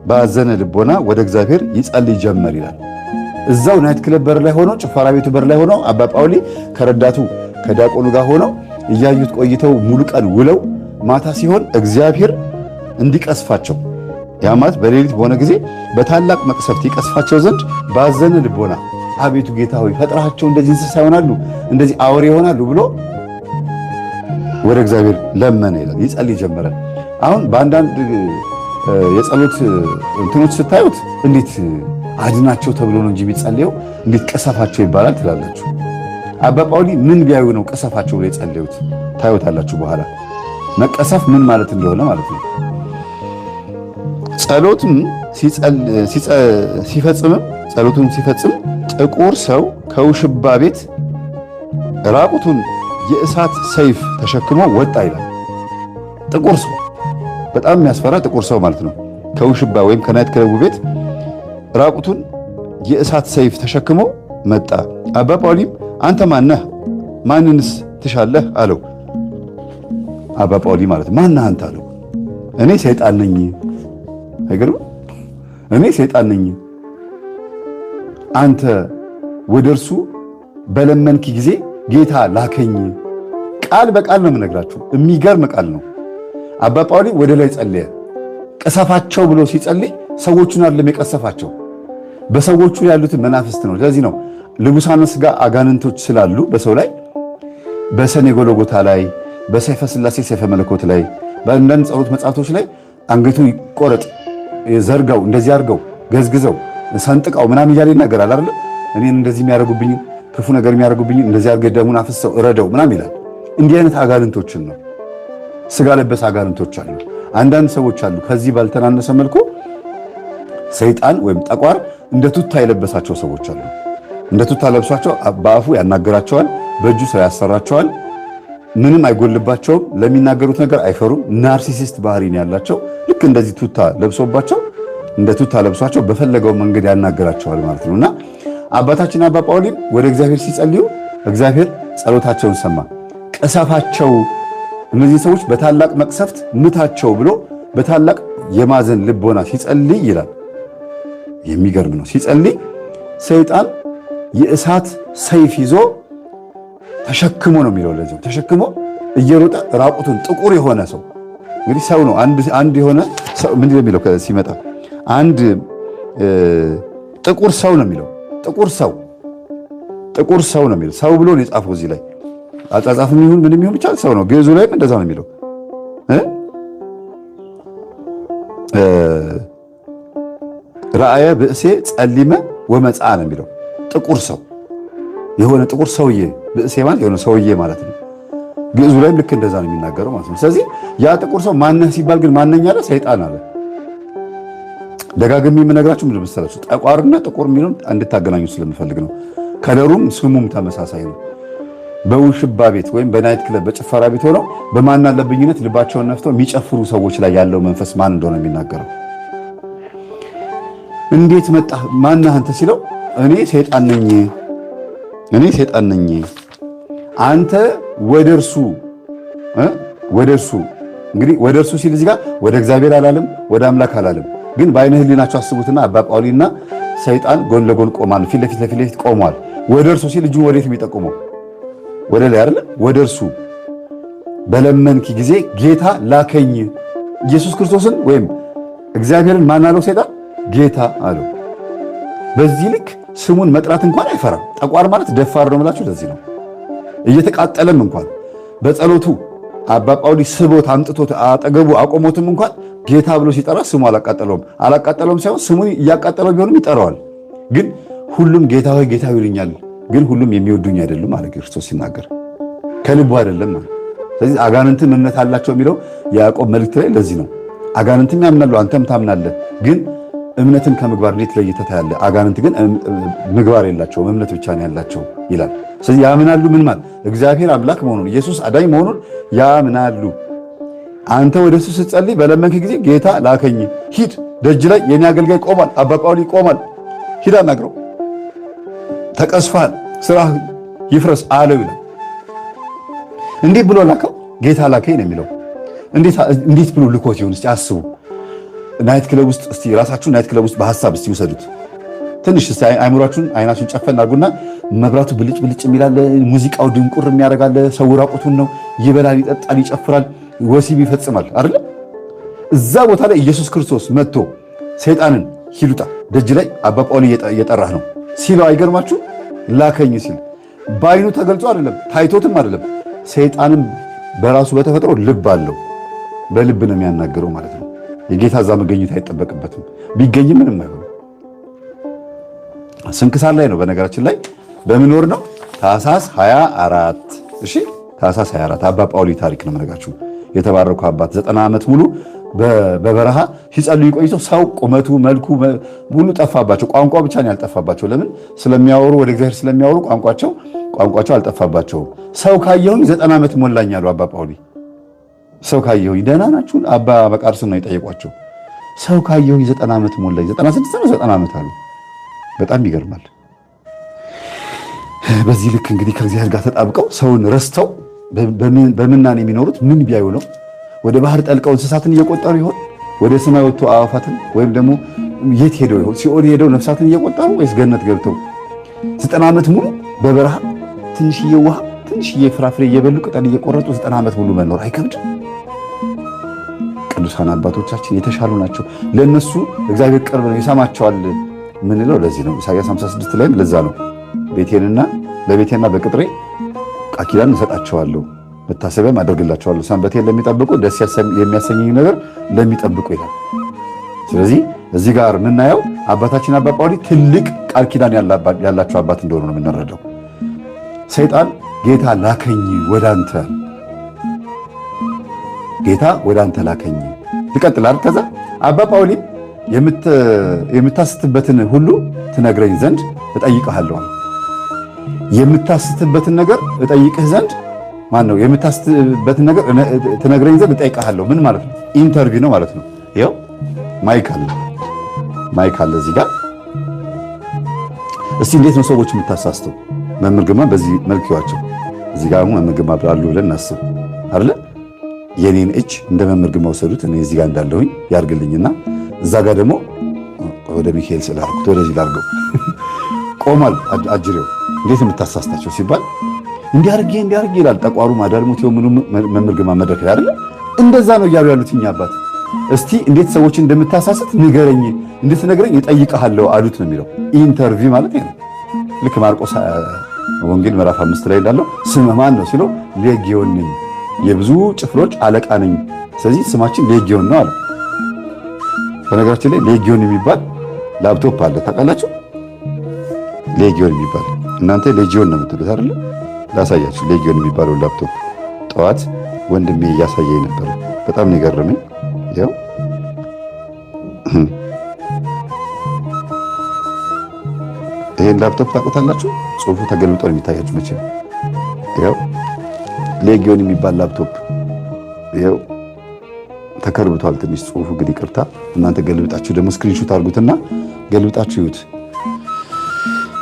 ባዘነ ልቦና ወደ እግዚአብሔር ይጸልይ ጀመር ይላል። እዛው night club በር ላይ ሆኖ ጭፈራ ቤቱ በር ላይ ሆኖ አባ ጳውሊ ከረዳቱ ከዲያቆኑ ጋር ሆነው እያዩት ቆይተው ሙሉ ቀን ውለው ማታ ሲሆን እግዚአብሔር እንዲቀስፋቸው ያ ማለት በሌሊት በሆነ ጊዜ በታላቅ መቅሰፍት ይቀስፋቸው ዘንድ ባዘነ ልቦና አቤቱ ጌታ ሆይ ፈጥራቸው እንደዚህ እንስሳ ይሆናሉ፣ እንደዚህ አውሬ ይሆናሉ ብሎ ወደ እግዚአብሔር ለመነ ይላል። ይጸልይ ጀመረ። አሁን በአንዳንድ የጸሎት እንትኖች ስታዩት እንዴት አድናቸው ተብሎ ነው እንጂ የሚጸልየው እንዴት ቀሰፋቸው ይባላል ትላላችሁ። አባ ጳውሊ ምን ቢያዩ ነው ቀሰፋቸው ብሎ የጸለዩት? ታዩታላችሁ በኋላ መቀሰፍ ምን ማለት እንደሆነ ማለት ነው። ጸሎትም ሲፈጽምም ጸሎቱን ሲፈጽም ጥቁር ሰው ከውሽባ ቤት ራቁቱን የእሳት ሰይፍ ተሸክሞ ወጣ ይላል። ጥቁር ሰው በጣም የሚያስፈራ ጥቁር ሰው ማለት ነው። ከውሽባ ወይም ከ night club ኡ ቤት ራቁቱን የእሳት ሰይፍ ተሸክሞ መጣ። አባ ጳውሊም አንተ ማነህ? ማንንስ ትሻለህ? አለው። አባ ጳውሊ ማለት ማነህ አንተ አለው። እኔ ሰይጣን ነኝ። አይገርም? እኔ ሰይጣን ነኝ። አንተ ወደ እርሱ በለመንክ ጊዜ ጌታ ላከኝ። ቃል በቃል ነው የምነግራችሁ። የሚገርም ቃል ነው። አባ ጳውሊ ወደ ላይ ጸለየ። ቅሰፋቸው ብሎ ሲጸልይ ሰዎቹን አይደለም የቀሰፋቸው፣ በሰዎቹ ያሉትን መናፍስት ነው። ስለዚህ ነው ልቡሳነ ሥጋ አጋንንቶች ስላሉ በሰው ላይ በሰኔ ጎልጎታ ላይ፣ በሰይፈ ስላሴ ሰይፈ መለኮት ላይ፣ በአንዳንድ ጸሎት መጽሐፍቶች ላይ አንገቱ ይቆረጥ፣ ዘርጋው፣ እንደዚህ አድርገው፣ ገዝግዘው፣ ሰንጥቀው ምናምን እያለ ይናገራል አይደል? እኔን እንደዚህ የሚያደርጉብኝ፣ ክፉ ነገር የሚያደርጉብኝ እንደዚህ አድርገህ ደሙን አፍሰው እረደው ምናምን ይላል። እንዲህ አይነት አጋንንቶችን ነው። ስጋ ለበስ አጋንንቶች አሉ። አንዳንድ ሰዎች አሉ ከዚህ ባልተናነሰ መልኩ ሰይጣን ወይም ጠቋር እንደ ቱታ የለበሳቸው ሰዎች አሉ። እንደ ቱታ ለብሷቸው በአፉ ያናገራቸዋል፣ በእጁ ስራ ያሰራቸዋል። ምንም አይጎልባቸውም። ለሚናገሩት ነገር አይፈሩም። Narcissist ባህሪ ነው ያላቸው። ልክ እንደዚህ ቱታ ለብሶባቸው፣ እንደ ቱታ ለብሷቸው በፈለገው መንገድ ያናገራቸዋል ማለት ነው። እና አባታችን አባ ጳውሊም ወደ እግዚአብሔር ሲጸልዩ እግዚአብሔር ጸሎታቸውን ሰማ። ቅሰፋቸው፣ እነዚህ ሰዎች በታላቅ መቅሰፍት ምታቸው ብሎ በታላቅ የማዘን ልቦና ሲጸልይ ይላል። የሚገርም ነው። ሲጸልይ ሰይጣን የእሳት ሰይፍ ይዞ ተሸክሞ ነው የሚለው። ለዚህ ተሸክሞ እየሮጠ ራቁቱን ጥቁር የሆነ ሰው፣ እንግዲህ ሰው ነው። አንድ የሆነ ሰው ምንድን ነው የሚለው ሲመጣ? አንድ ጥቁር ሰው ነው የሚለው። ጥቁር ሰው፣ ጥቁር ሰው ነው የሚለው። ሰው ብሎ ነው የጻፈው እዚህ ላይ። አጻጻፍም ይሁን ምንም ይሁን ብቻ ሰው ነው። ግዕዙ ላይም እንደዛ ነው የሚለው። ረአየ ብእሴ ጸሊመ ወመጽአ ነው የሚለው። ጥቁር ሰው፣ የሆነ ጥቁር ሰውዬ፣ ብእሴ ማለት የሆነ ሰውዬ ማለት ነው። ግዕዙ ላይም ልክ እንደዛ ነው የሚናገረው ማለት ነው። ስለዚህ ያ ጥቁር ሰው ማነህ ሲባል ግን ማነኝ አለ? ሰይጣን አለ። ደጋግሜ የምነግራችሁ ምንድን መሰላችሁ? ጠቋርና ጥቁር የሚለውን እንድታገናኙ ስለምፈልግ ነው። Color ኡም ስሙም ተመሳሳይ ነው። በውሽባ ቤት ወይም በ night club፣ በጭፈራ ቤት ሆነው በማናለብኝነት ልባቸውን ነፍተው የሚጨፍሩ ሰዎች ላይ ያለው መንፈስ ማን እንደሆነ የሚናገረው። እንዴት መጣ፣ ማነህ አንተ ሲለው እኔ ሰይጣን ነኝ፣ እኔ ሰይጣን ነኝ። አንተ ወደ እርሱ፣ ወደ እርሱ፣ እንግዲህ ወደ እርሱ ሲል እዚህ ጋር ወደ እግዚአብሔር አላለም፣ ወደ አምላክ አላለም። ግን በአይነ ህሊናቸው አስቡትና አባ ጳውሊና ሰይጣን ጎን ለጎን ቆማል፣ ፊት ለፊት ለፊት ለፊት ቆሟል። ወደ እርሱ ሲል እጁን ወዴት የሚጠቁመው? ወደ ላይ አይደለ? ወደ እርሱ በለመንክ ጊዜ ጌታ ላከኝ። ኢየሱስ ክርስቶስን ወይም እግዚአብሔርን ማን አለው? ሰይጣን ጌታ አለው። በዚህ ልክ ስሙን መጥራት እንኳን አይፈራም። ጠቋር ማለት ደፋር ነው የምላችሁ ለዚህ ነው። እየተቃጠለም እንኳን በጸሎቱ አባ ጳውሊ ስቦት አምጥቶት አጠገቡ አቆሞትም እንኳን ጌታ ብሎ ሲጠራ ስሙ አላቃጠለውም። አላቃጠለውም ሳይሆን ስሙን እያቃጠለው ቢሆንም ይጠራዋል። ግን ሁሉም ጌታ ሆይ ጌታ ይሉኛል፣ ግን ሁሉም የሚወዱኝ አይደሉም አለ ክርስቶስ ሲናገር፣ ከልቡ አይደለም ማለት። ስለዚህ አጋንንትም እምነት አላቸው የሚለው የያዕቆብ መልእክት ላይ ለዚህ ነው። አጋንንትም ያምናሉ፣ አንተም ታምናለህ። ግን እምነትን ከምግባር እንዴት ለይተህ ታያለህ? አጋንንት ግን ምግባር የላቸውም፣ እምነት ብቻ ነው ያላቸው ይላል። ስለዚህ ያምናሉ። ምን ማለት? እግዚአብሔር አምላክ መሆኑን፣ ኢየሱስ አዳኝ መሆኑን ያምናሉ። አንተ ወደ እሱ ስትጸልይ በለመንክ ጊዜ ጌታ ላከኝ፣ ሂድ፣ ደጅ ላይ የኔ አገልጋይ ቆሟል፣ አባ ጳውሊ ቆሟል፣ ሂድ አናግረው፣ ተቀስፋል፣ ስራ ይፍረስ አለው ይላል። እንዴት ብሎ ላከው? ጌታ ላከኝ ነው የሚለው። እንዴት ብሎ ልኮት ይሆን? እስቲ አስቡ። Night club ውስጥ እስቲ ራሳችሁን night club ውስጥ በሐሳብ እስቲ ውሰዱት። ትንሽ እስቲ አይምሯችሁን አይናችሁን ጨፈን አድርጉና መብራቱ ብልጭ ብልጭ የሚላለ፣ ሙዚቃው ድንቁር የሚያደርጋለ፣ ሰው ራቁቱን ነው፣ ይበላል፣ ይጠጣል፣ ይጨፍራል፣ ወሲብ ይፈጽማል አይደለ? እዛ ቦታ ላይ ኢየሱስ ክርስቶስ መጥቶ ሰይጣንን ሂድ ውጣ፣ ደጅ ላይ አባ ጳውሊ እየጠራህ ነው ሲለው አይገርማችሁ? ላከኝ ሲል በአይኑ ተገልጾ አይደለም፣ ታይቶትም አይደለም። ሰይጣንም በራሱ በተፈጥሮ ልብ አለው። በልብ ነው የሚያናግረው ማለት ነው። የጌታ እዛ መገኘት አይጠበቅበትም። ቢገኝም ምንም አይሆንም። ስንክሳር ላይ ነው በነገራችን ላይ። በምን ወር ነው? ታኅሳስ 24። እሺ፣ ታኅሳስ 24 አባ ጳውሊ ታሪክ ነው የምነግራችሁ። የተባረኩ አባት 90 ዓመት ሙሉ በበረሃ ሲጸልዩ ቆይተው ሰው ቁመቱ መልኩ ሁሉ ጠፋባቸው። ቋንቋ ብቻ ነው ያልጠፋባቸው። ለምን? ስለሚያወሩ፣ ወደ እግዚአብሔር ስለሚያወሩ ቋንቋቸው አልጠፋባቸውም። ሰው ካየሁኝ 90 ዓመት ሞላኝ አሉ አባ ጳውሊ። ሰው ካየሁኝ፣ ደህና ናችሁን? አባ መቃርስን ነው የጠየቋቸው። ሰው ካየሁኝ 90 ዓመት ሞላኝ፣ 96 ነው 90 ዓመት አሉ። በጣም ይገርማል። በዚህ ልክ እንግዲህ ከእግዚአብሔር ጋር ተጣብቀው ሰውን ረስተው በምናኔ የሚኖሩት ምን ቢያዩ ነው? ወደ ባህር ጠልቀው እንስሳትን እየቆጠሩ ይሆን? ወደ ሰማይ ወጥቶ አዕዋፋትን ወይም ደግሞ የት ሄደው ይሆን? ሲኦል ሄደው ነፍሳትን እየቆጠሩ ወይስ ገነት ገብተው 90 ዓመት ሙሉ በበረሃ ትንሽዬ ውሃ፣ ትንሽዬ ፍራፍሬ እየበሉ፣ ቅጠል እየቆረጡ 90 ዓመት ሙሉ መኖር አይከብድም? ቅዱሳን ቅዱሳን አባቶቻችን የተሻሉ ናቸው። ለእነሱ እግዚአብሔር ቅርብ ነው፣ ይሰማቸዋል ምንለው ለዚህ ነው። ኢሳያስ 56 ላይም ለዛ ነው ቤቴንና ለቤቴና በቅጥሬ ቃል ኪዳን እሰጣቸዋለሁ፣ መታሰቢያም አደርግላቸዋለሁ፣ ሰንበቴን ለሚጠብቁ ደስ የሚያሰኘኝ ነገር ለሚጠብቁ ይላል። ስለዚህ እዚህ ጋር የምናየው አባታችን አባ ጳውሊ ትልቅ ቃል ኪዳን ያላቸው አባት እንደሆኑ ነው የምንረዳው። ሰይጣን ጌታ ላከኝ ወዳንተ፣ ጌታ ወዳንተ ላከኝ። ልቀጥል አይደል? ከዛ አባ ጳውሊ የምታስትበትን ሁሉ ትነግረኝ ዘንድ እጠይቅሃለሁ። የምታስትበትን ነገር እጠይቅህ ዘንድ ማን ነው? የምታስትበትን ነገር ትነግረኝ ዘንድ እጠይቅሃለሁ። ምን ማለት ነው? Interview ነው ማለት ነው። ይኸው mic አለ፣ mic አለ እዚህ ጋር። እስቲ እንዴት ነው ሰዎች የምታሳስተው? መምህር ግርማ በዚህ መልክ ይዋቸው። እዚህ ጋር መምህር ግርማ አሉ ብለን እናስብ አይደለ? የኔን እጅ እንደ መምህር ግርማ ወሰዱት። እኔ እዚህ ጋር እንዳለሁኝ ያርግልኝና እዛ ጋር ደግሞ ወደ ሚካኤል ስላልኩት ወደዚህ ላርገው ቆሟል። አጅሬው እንዴት የምታሳስታቸው ሲባል እንዲያርጌ እንዲያርጌ ይላል። ጠቋሩ ማዳልሞት ምኑ መምህር ግርማ መድረክ ላይ አይደለ? እንደዛ ነው እያሉ ያሉት እኛ አባት። እስቲ እንዴት ሰዎችን እንደምታሳስት ንገረኝ፣ እንድትነግረኝ እጠይቅሃለሁ አሉት ነው የሚለው። Interview ማለት ነው። ልክ ማርቆስ ወንጌል ምዕራፍ 5 ላይ እንዳለው ስምህ ማን ነው ሲለው ሌጊዮን ነኝ፣ የብዙ ጭፍሮች አለቃ ነኝ፣ ስለዚህ ስማችን ሌጊዮን ነው አለ። በነገራችን ላይ ሌጊዮን የሚባል ላፕቶፕ አለ ታውቃላችሁ? ሌጊዮን የሚባል እናንተ ሌጂዮን ነው የምትሉት አይደለ? ላሳያችሁ። ሌጊዮን የሚባለው ላፕቶፕ ጠዋት ወንድሜ እያሳየኝ ነበር። በጣም ነው የገረመኝ። ያው ይሄን ላፕቶፕ ታውቁታላችሁ? ጽሁፉ ተገልብጦ ነው የሚታያችሁ መቼም። ያው ሌጊዮን የሚባል ላፕቶፕ ይኸው ተከርብቷል ትንሽ ጽሁፉ ግን ይቅርታ። እናንተ ገልብጣችሁ ደግሞ screenshot አድርጉትና ገልብጣችሁ ይዩት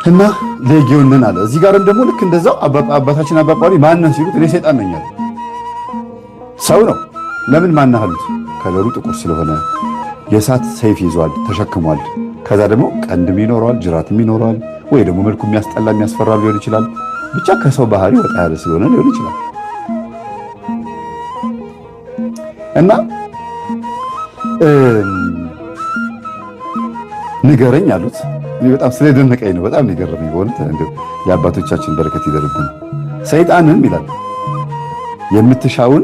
እና ሌጊዮን ነን አለ። እዚህ ጋርም ደግሞ ልክ እንደዛው አባታችን አባ ጳውሊ ማን ነህ ሲሉት እኔ ሰይጣን ነኝ አለ። ሰው ነው። ለምን ማን ነህ አሉት። ከለሩ ጥቁር ስለሆነ የእሳት ሰይፍ ይዟል ተሸክሟል። ከዛ ደግሞ ቀንድም ይኖረዋል፣ ጅራትም ይኖረዋል፣ ወይ ደግሞ መልኩ የሚያስጠላ የሚያስፈራ ሊሆን ይችላል። ብቻ ከሰው ባህሪ ወጣ ያለ ስለሆነ ሊሆን ይችላል እና ንገረኝ አሉት። እኔ በጣም ስለደነቀኝ ነው፣ በጣም የገረመኝ በእውነት እንደው የአባቶቻችን በረከት ይደርብን። ሰይጣንም ይላል የምትሻውን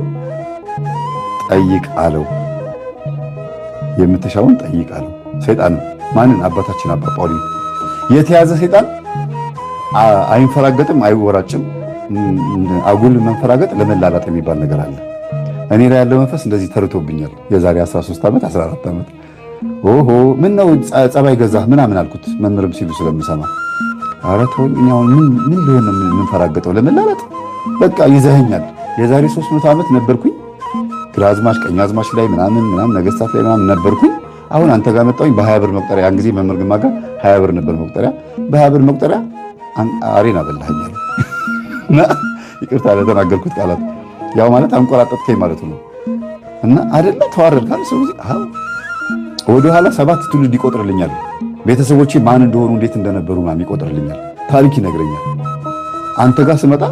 ጠይቅ አለው። የምትሻውን ጠይቅ አለው። ሰይጣን ማንን? አባታችን አባ ጳውሊ። የተያዘ ሰይጣን አይንፈራገጥም፣ አይወራጭም። አጉል መንፈራገጥ ለመላላጥ የሚባል ነገር አለ። እኔ ላይ ያለው መንፈስ እንደዚህ ተርቶብኛል። የዛሬ 13 ዓመት 14 ዓመት ኦሆ ምን ነው ጸባይ ገዛህ ምናምን አልኩት። መምህርም ሲሉ ስለምሰማ ኧረ ተወኝ፣ እኔ አሁን ምን ሊሆን ነው የምንፈራገጠው? ለመላላጥ በቃ ይዘኸኛል። የዛሬ 300 ዓመት ነበርኩኝ ግራዝማች ቀኛዝማች ላይ ምናምን ምናምን ነገስታት ላይ ምናምን ነበርኩኝ። አሁን አንተ ጋር መጣሁኝ በ20 ብር መቁጠሪያ። ያን ጊዜ መምህር ግርማ ጋር 20 ብር ነበር መቁጠሪያ። በ20 ብር መቁጠሪያ አሬን አበላኸኛል። እና ይቅርታ ለተናገርኩት ቃላት ያው ማለት አንቆራጠጥከኝ ማለት ነው። እና አይደለ ተዋረድካል። ሰው ጊዜ አዎ ወደ ኋላ 7 ትውልድ ይቆጥርልኛል። ቤተሰቦቼ ማን እንደሆኑ እንዴት እንደነበሩ ምናምን ይቆጥርልኛል። ታሪክ ይነግረኛል። አንተ ጋር ስመጣ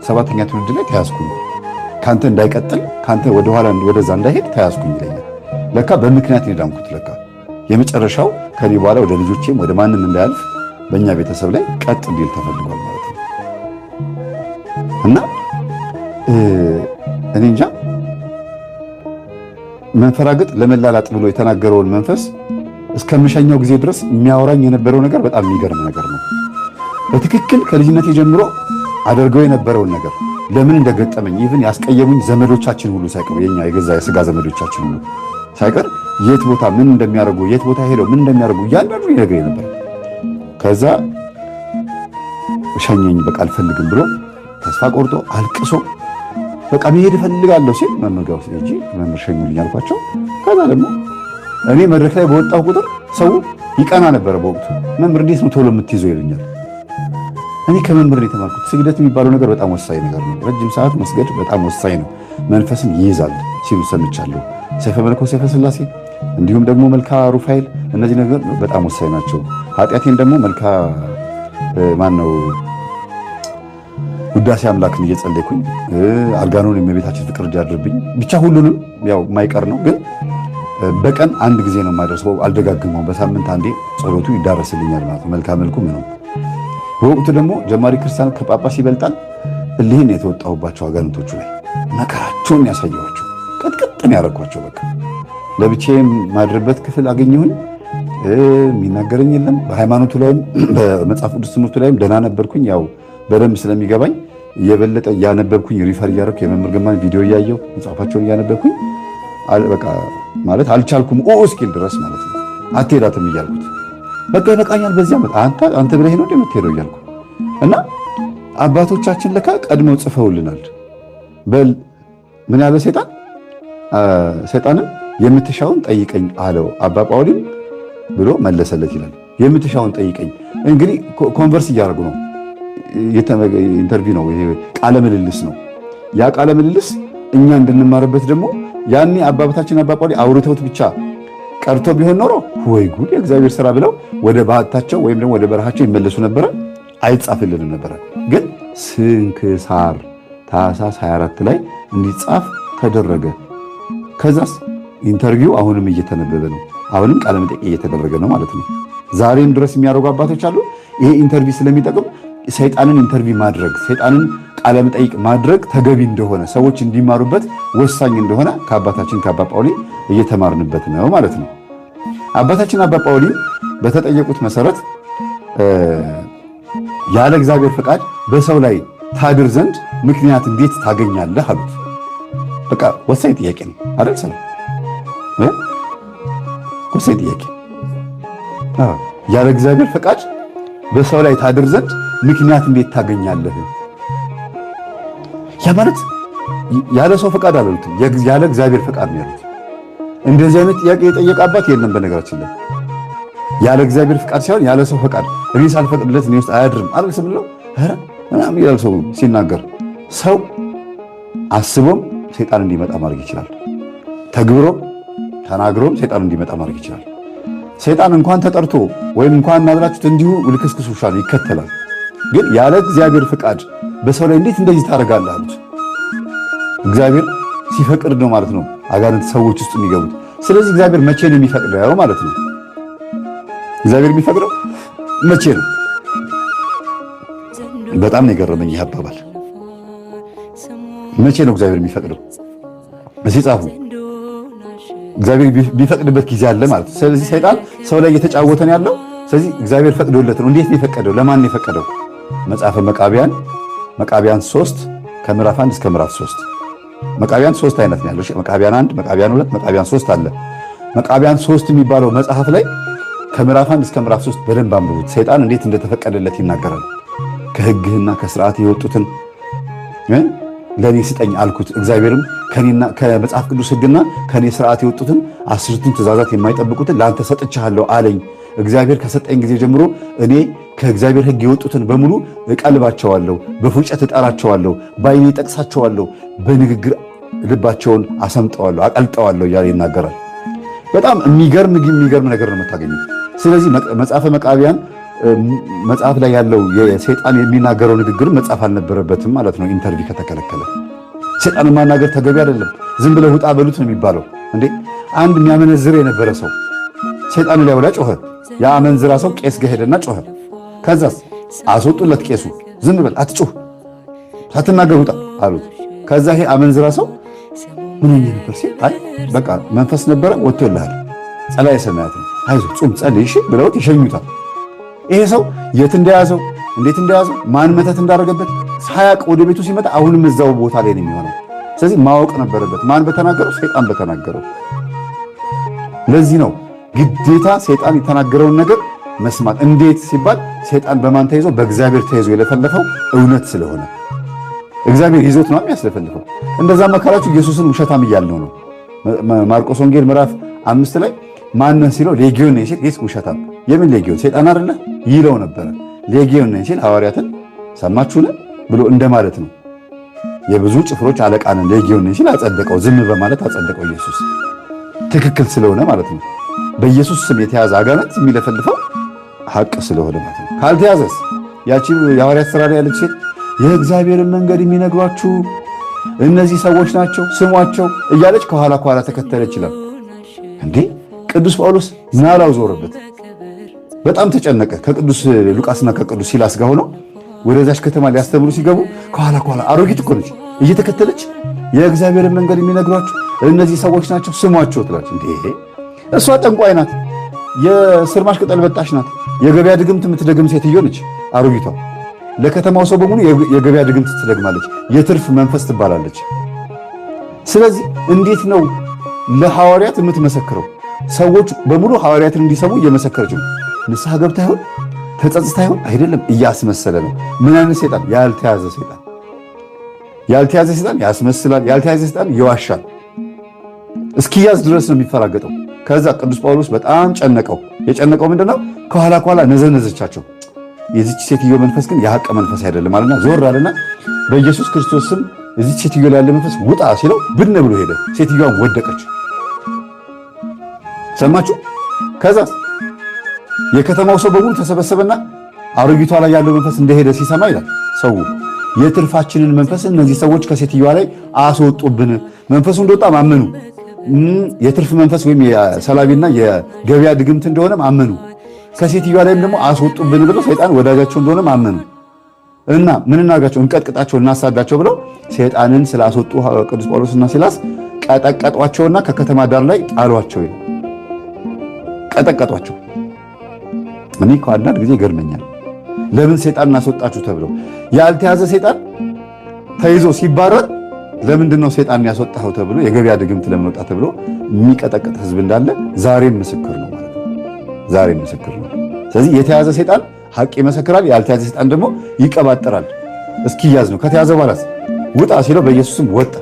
7ኛ ትውልድ ላይ ተያዝኩኝ። ካንተ እንዳይቀጥል ካንተ ወደ ኋላ ወደዛ እንዳይሄድ ተያዝኩኝ ይለኛል። ለካ በምክንያት ነው የዳንኩት። ለካ የመጨረሻው ከኔ በኋላ ወደ ልጆቼም ወደ ማንም እንዳያልፍ በእኛ ቤተሰብ ላይ ቀጥ እንዲል ተፈልጓል ማለት ነው። እና እኔ እንጃ መንፈራገጥ ለመላላጥ ብሎ የተናገረውን መንፈስ እስከምሸኘው ጊዜ ድረስ የሚያወራኝ የነበረው ነገር በጣም የሚገርም ነገር ነው። በትክክል ከልጅነቴ ጀምሮ አደርገው የነበረውን ነገር ለምን እንደገጠመኝ even ያስቀየሙኝ ዘመዶቻችን ሁሉ ሳይቀሩ የኛ የገዛ የስጋ ዘመዶቻችን ሁሉ ሳይቀር የት ቦታ ምን እንደሚያደርጉ የት ቦታ ሄደው ምን እንደሚያደርጉ እያንዳንዱ ይነግረኝ ነበር። ከዛ ሸኘኝ፣ በቃ አልፈልግም ብሎ ተስፋ ቆርጦ አልቅሶ በቃ መሄድ እፈልጋለሁ ሲል መምህር ጋር ወስጄ መምህር ሸኙልኝ አልኳቸው። ከዛ ደግሞ እኔ መድረክ ላይ በወጣሁ ቁጥር ሰው ይቀና ነበረ። በወቅቱ መምህር እንዴት ነው ቶሎ የምትይዘው ይሉኛል። እኔ ከመምህር ነው የተማርኩት። ስግደት የሚባለው ነገር በጣም ወሳኝ ነገር ነው። ረጅም ሰዓት መስገድ በጣም ወሳኝ ነው፣ መንፈስን ይይዛል ሲሉ ሰምቻለሁ። ሰይፈ መለኮት፣ ሰይፈ ሥላሴ እንዲሁም ደግሞ መልካ ሩፋኤል፣ እነዚህ ነገር በጣም ወሳኝ ናቸው። ኃጢአቴን ደግሞ መልካ ማን ነው ውዳሴ አምላክን እየጸለይኩኝ አርጋኖን የእመቤታችን ፍቅር እንዲያድርብኝ ብቻ ሁሉንም ያው የማይቀር ነው፣ ግን በቀን አንድ ጊዜ ነው የማደርሰው፣ አልደጋግመውም። በሳምንት አንዴ ጸሎቱ ይዳረስልኛል ማለት ነው። መልካ መልኩ ምነው በወቅቱ ደግሞ ጀማሪ ክርስቲያን ከጳጳስ ይበልጣል። እልህን የተወጣሁባቸው አጋንንቶቹ ላይ መከራቸውን ያሳየኋቸው ቅጥቅጥን ያደረኳቸው። በቃ ለብቻዬ ማድርበት ክፍል አገኘሁኝ። የሚናገረኝ የለም። በሃይማኖቱ ላይም በመጽሐፍ ቅዱስ ትምህርቱ ላይም ደህና ነበርኩኝ። ያው በደንብ ስለሚገባኝ የበለጠ እያነበብኩኝ refer እያደረኩ የመምህር ግርማን ቪዲዮ እያየሁ መጽሐፋቸውን እያነበብኩኝ በቃ ማለት አልቻልኩም። ኦ እስኪል ድረስ ማለት ነው። አትሄዳትም እያልኩት በቃ ይበቃኛል፣ በዚህ ዓመት አንተ ብለህ ነው እንደምትሄደው እያልኩ እና አባቶቻችን ለካ ቀድመው ጽፈውልናል። በል ምን ያለ ሰይጣን ሰይጣንም የምትሻውን ጠይቀኝ አለው አባ ጳውሊም ብሎ መለሰለት ይላል። የምትሻውን ጠይቀኝ እንግዲህ converse እያደረጉ ነው። interview ነው፣ ቃለ ምልልስ ነው። ያ ቃለ ምልልስ እኛ እንድንማርበት ደግሞ ያኔ አባታችን አባ ጳውሊ አውርተውት ብቻ ቀርቶ ቢሆን ኖሮ ወይ ጉድ የእግዚአብሔር ስራ ብለው ወደ ባህታቸው ወይም ደግሞ ወደ በረሃቸው ይመለሱ ነበረ፣ አይጻፍልንም ነበረ። ግን ስንክሳር ታኅሳስ 24 ላይ እንዲጻፍ ተደረገ። ከዛስ interview አሁንም እየተነበበ ነው። አሁንም ቃለ መጠይቅ እየተደረገ ነው ማለት ነው። ዛሬም ድረስ የሚያደርጉ አባቶች አሉ። ይሄ interview ስለሚጠቅም ሰይጣንን interview ማድረግ፣ ሰይጣንን ቃለ መጠይቅ ማድረግ ተገቢ እንደሆነ፣ ሰዎች እንዲማሩበት ወሳኝ እንደሆነ ከአባታችን ከአባ ጳውሊ እየተማርንበት ነው ማለት ነው። አባታችን አባ ጳውሊ በተጠየቁት መሰረት ያለ እግዚአብሔር ፈቃድ በሰው ላይ ታድር ዘንድ ምክንያት እንዴት ታገኛለህ አሉት። በቃ ወሳኝ ጥያቄ ነው አይደል? ሰው ወሳኝ ጥያቄ። ያለ እግዚአብሔር ፈቃድ በሰው ላይ ታድር ዘንድ ምክንያት እንዴት ታገኛለህ? ያ ማለት ያለ ሰው ፈቃድ አላሉትም፣ ያለ እግዚአብሔር ፈቃድ ነው ያሉት። እንደዚህ አይነት ጥያቄ የጠየቀ አባት የለም። በነገራችን ላይ ያለ እግዚአብሔር ፈቃድ ሳይሆን ያለ ሰው ፈቃድ፣ እኔ ሳልፈቅድለት እኔ ውስጥ አያድርም አይደል ስምለው ኧረ ምናምን ይላል ሰው ሲናገር። ሰው አስቦም ሰይጣን እንዲመጣ ማድረግ ይችላል። ተግብሮም ተናግሮም ሰይጣን እንዲመጣ ማድረግ ይችላል። ሰይጣን እንኳን ተጠርቶ ወይም እንኳን እናብላችሁት እንዲሁ ልክስክስ ውሻ ነው፣ ይከተላል። ግን ያለ እግዚአብሔር ፍቃድ በሰው ላይ እንዴት እንደዚህ ታደርጋለህ አሉት። እግዚአብሔር ሲፈቅድ ነው ማለት ነው አጋንንት ሰዎች ውስጥ የሚገቡት። ስለዚህ እግዚአብሔር መቼ ነው የሚፈቅደው ማለት ነው? እግዚአብሔር የሚፈቅደው መቼ ነው? በጣም ነው የገረመኝ ይህ አባባል። መቼ ነው እግዚአብሔር የሚፈቅደው? እዚህ ጻፉ። እግዚአብሔር ቢፈቅድበት ጊዜ አለ ማለት ነው። ስለዚህ ሰይጣን ሰው ላይ እየተጫወተ ነው ያለው። ስለዚህ እግዚአብሔር ፈቅዶለት ነው። እንዴት ነው የፈቀደው? ለማን ነው የፈቀደው? መጽሐፈ መቃቢያን መቃቢያን 3 ከምዕራፍ 1 እስከ ምዕራፍ 3። መቃቢያን 3 አይነት ነው ያለው። መቃቢያን 1፣ መቃቢያን 2፣ መቃቢያን 3 አለ። መቃቢያን 3 የሚባለው መጽሐፍ ላይ ከምዕራፍ 1 እስከ ምዕራፍ 3 በደንብ አንብቡት። ሰይጣን እንዴት እንደተፈቀደለት ይናገራል። ከሕግህና ከስርዓት የወጡትን ለኔ ስጠኝ አልኩት። እግዚአብሔርም ከኔና ከመጽሐፍ ቅዱስ ሕግና ከኔ ስርዓት የወጡትን አስርቱን ትእዛዛት የማይጠብቁትን ለአንተ ሰጥቻለሁ አለኝ። እግዚአብሔር ከሰጠኝ ጊዜ ጀምሮ እኔ ከእግዚአብሔር ሕግ የወጡትን በሙሉ እቀልባቸዋለሁ፣ በፉጨት እጠራቸዋለሁ፣ በዓይኔ እጠቅሳቸዋለሁ፣ በንግግር ልባቸውን አሰምጠዋለሁ፣ አቀልጠዋለሁ እያለ ይናገራል። በጣም የሚገርም የሚገርም ነገር ነው የምታገኙት። ስለዚህ መጽሐፈ መቃቢያን መጽሐፍ ላይ ያለው የሰይጣን የሚናገረው ንግግር መጽሐፍ አልነበረበትም ማለት ነው። interview ከተከለከለ ሰይጣንን ማናገር ተገቢ አይደለም። ዝም ብለህ ውጣ በሉት ነው የሚባለው። እንዴ አንድ የሚያመነዝር የነበረ ሰው ሰይጣኑ ላይ ወላ ጮኸ። ያ አመንዝራ ሰው ቄስ ጋር ሄደና ጮኸ። ከዛስ አስወጡለት። ቄሱ ዝም በል አትጩህ፣ ሳትናገር ውጣ አሉት። ከዛ ይሄ አመንዝራ ሰው ምን ሆኜ ነበር ሲል አይ በቃ መንፈስ ነበረ ወጥቶልሃል፣ ጸላይ ሰማያት ነው፣ አይዞህ ጹም፣ ጸልይ እሺ ብለውት ይሸኙታል። ይሄ ሰው የት እንደያዘው እንዴት እንደያዘው ማን መተት እንዳደረገበት ሳያቅ ወደ ቤቱ ሲመጣ አሁንም እዛው ቦታ ላይ ነው የሚሆነው። ስለዚህ ማወቅ ነበረበት። ማን በተናገረው? ሰይጣን በተናገረው። ለዚህ ነው ግዴታ ሰይጣን የተናገረውን ነገር መስማት። እንዴት ሲባል ሰይጣን በማን ተይዞ? በእግዚአብሔር ተይዞ የለፈለፈው እውነት ስለሆነ እግዚአብሔር ይዞት ነው የሚያስለፈልፈው። እንደዛ መከራችሁ ኢየሱስን ውሸታም እያልነው ነው። ማርቆስ ወንጌል ምዕራፍ 5 ላይ ማነህ ሲለው ሌጊዮን ነኝ ሲል ይህ ውሸታም፣ የምን ሌጊዮን ሰይጣን አይደለ ይለው ነበረ። ሌጊዮን ነኝ ሲል ሐዋርያትን ሰማችሁን ብሎ እንደማለት ነው። የብዙ ጭፍሮች አለቃ ነን ሌጊዮን ነኝ ሲል አጸደቀው። ዝም በማለት አጸደቀው ኢየሱስ ትክክል ስለሆነ ማለት ነው። በኢየሱስ ስም የተያዘ አጋንንት የሚለፈልፈው ሐቅ ስለሆነ ማለት ነው። ካልተያዘስ ያቺ የሐዋርያት ሥራ ላይ ያለች ሴት የእግዚአብሔርን መንገድ የሚነግሯችሁ እነዚህ ሰዎች ናቸው፣ ስሟቸው እያለች ከኋላ ከኋላ ተከተለች ይላል። እንዴ ቅዱስ ጳውሎስ ናላው ዞረበት፣ በጣም ተጨነቀ። ከቅዱስ ሉቃስና ከቅዱስ ሲላስ ጋር ሆነው ወደዛች ከተማ ሊያስተምሩ ሲገቡ ከኋላ ከኋላ አሮጊት እኮ ነች እየተከተለች የእግዚአብሔርን መንገድ የሚነግሯችሁ እነዚህ ሰዎች ናቸው፣ ስሟቸው ትላለች። እንዴ እሷ ጠንቋይ ናት፣ የስርማሽ ቅጠል በጣሽ ናት፣ የገበያ ድግምት የምትደግም ሴትዮ ነች አሮጊቷ። ለከተማው ሰው በሙሉ የገበያ ድግምት ትደግማለች፣ የትርፍ መንፈስ ትባላለች። ስለዚህ እንዴት ነው ለሐዋርያት የምትመሰክረው? ሰዎች በሙሉ ሐዋርያትን እንዲሰሙ እየመሰከረች ነው። ንስሐ ገብታ ይሆን ተጸጽታ ይሆን? አይደለም፣ እያስመሰለ ነው። ምን አይነት ሰይጣን? ያልተያዘ ሰይጣን። ያልተያዘ ሰይጣን ያስመስላል። ያልተያዘ ሰይጣን ይዋሻል። እስኪያዝ ድረስ ነው የሚፈራገጠው። ከዛ ቅዱስ ጳውሎስ በጣም ጨነቀው። የጨነቀው ምንድነው? ከኋላ ከኋላ ነዘነዘቻቸው። የዚች ሴትዮ መንፈስ ግን የሐቅ መንፈስ አይደለም አለና ዞር አለና በኢየሱስ ክርስቶስ ስም እዚች ሴትዮ ላይ ያለ መንፈስ ውጣ ሲለው ብን ብሎ ሄደ። ሴትዮዋን ወደቀች። ሰማችሁ? ከዛ የከተማው ሰው በሙሉ ተሰበሰበና አሮጊቷ ላይ ያለው መንፈስ እንደሄደ ሲሰማ ይላል ሰው የትርፋችንን መንፈስ እነዚህ ሰዎች ከሴትዮዋ ላይ አስወጡብን። መንፈሱ እንደወጣ ማመኑ፣ የትርፍ መንፈስ ወይም የሰላቢና የገበያ ድግምት እንደሆነ ማመኑ፣ ከሴትዮዋ ላይም ደግሞ አስወጡብን ብለው ሰይጣን ወዳጃቸው እንደሆነ ማመኑ እና ምን እናርጋቸው፣ እንቀጥቅጣቸው፣ እናሳዳቸው ብለው ሰይጣንን ስላስወጡ ቅዱስ ጳውሎስና ሲላስ ቀጠቀጧቸውና ከከተማ ዳር ላይ ጣሏቸው። ቀጠቀጧቸው። እኔ እኮ አንዳንድ ጊዜ ይገርመኛል። ለምን ሰይጣን እናስወጣችሁ ተብለው ያልተያዘ ሰይጣን ተይዞ ሲባረር ለምንድን ነው ሰይጣን ያስወጣኸው ተብሎ የገበያ ድግምት ለምን ወጣ ተብሎ የሚቀጠቅጥ ህዝብ እንዳለ ዛሬም ምስክር ነው ማለት ነው። ዛሬም ምስክር ነው። ስለዚህ የተያዘ ሰይጣን ሐቅ ይመሰክራል፣ ያልተያዘ ሰይጣን ደግሞ ይቀባጥራል። እስኪያዝ ነው። ከተያዘ በኋላስ ውጣ ሲለው በኢየሱስም ወጣ።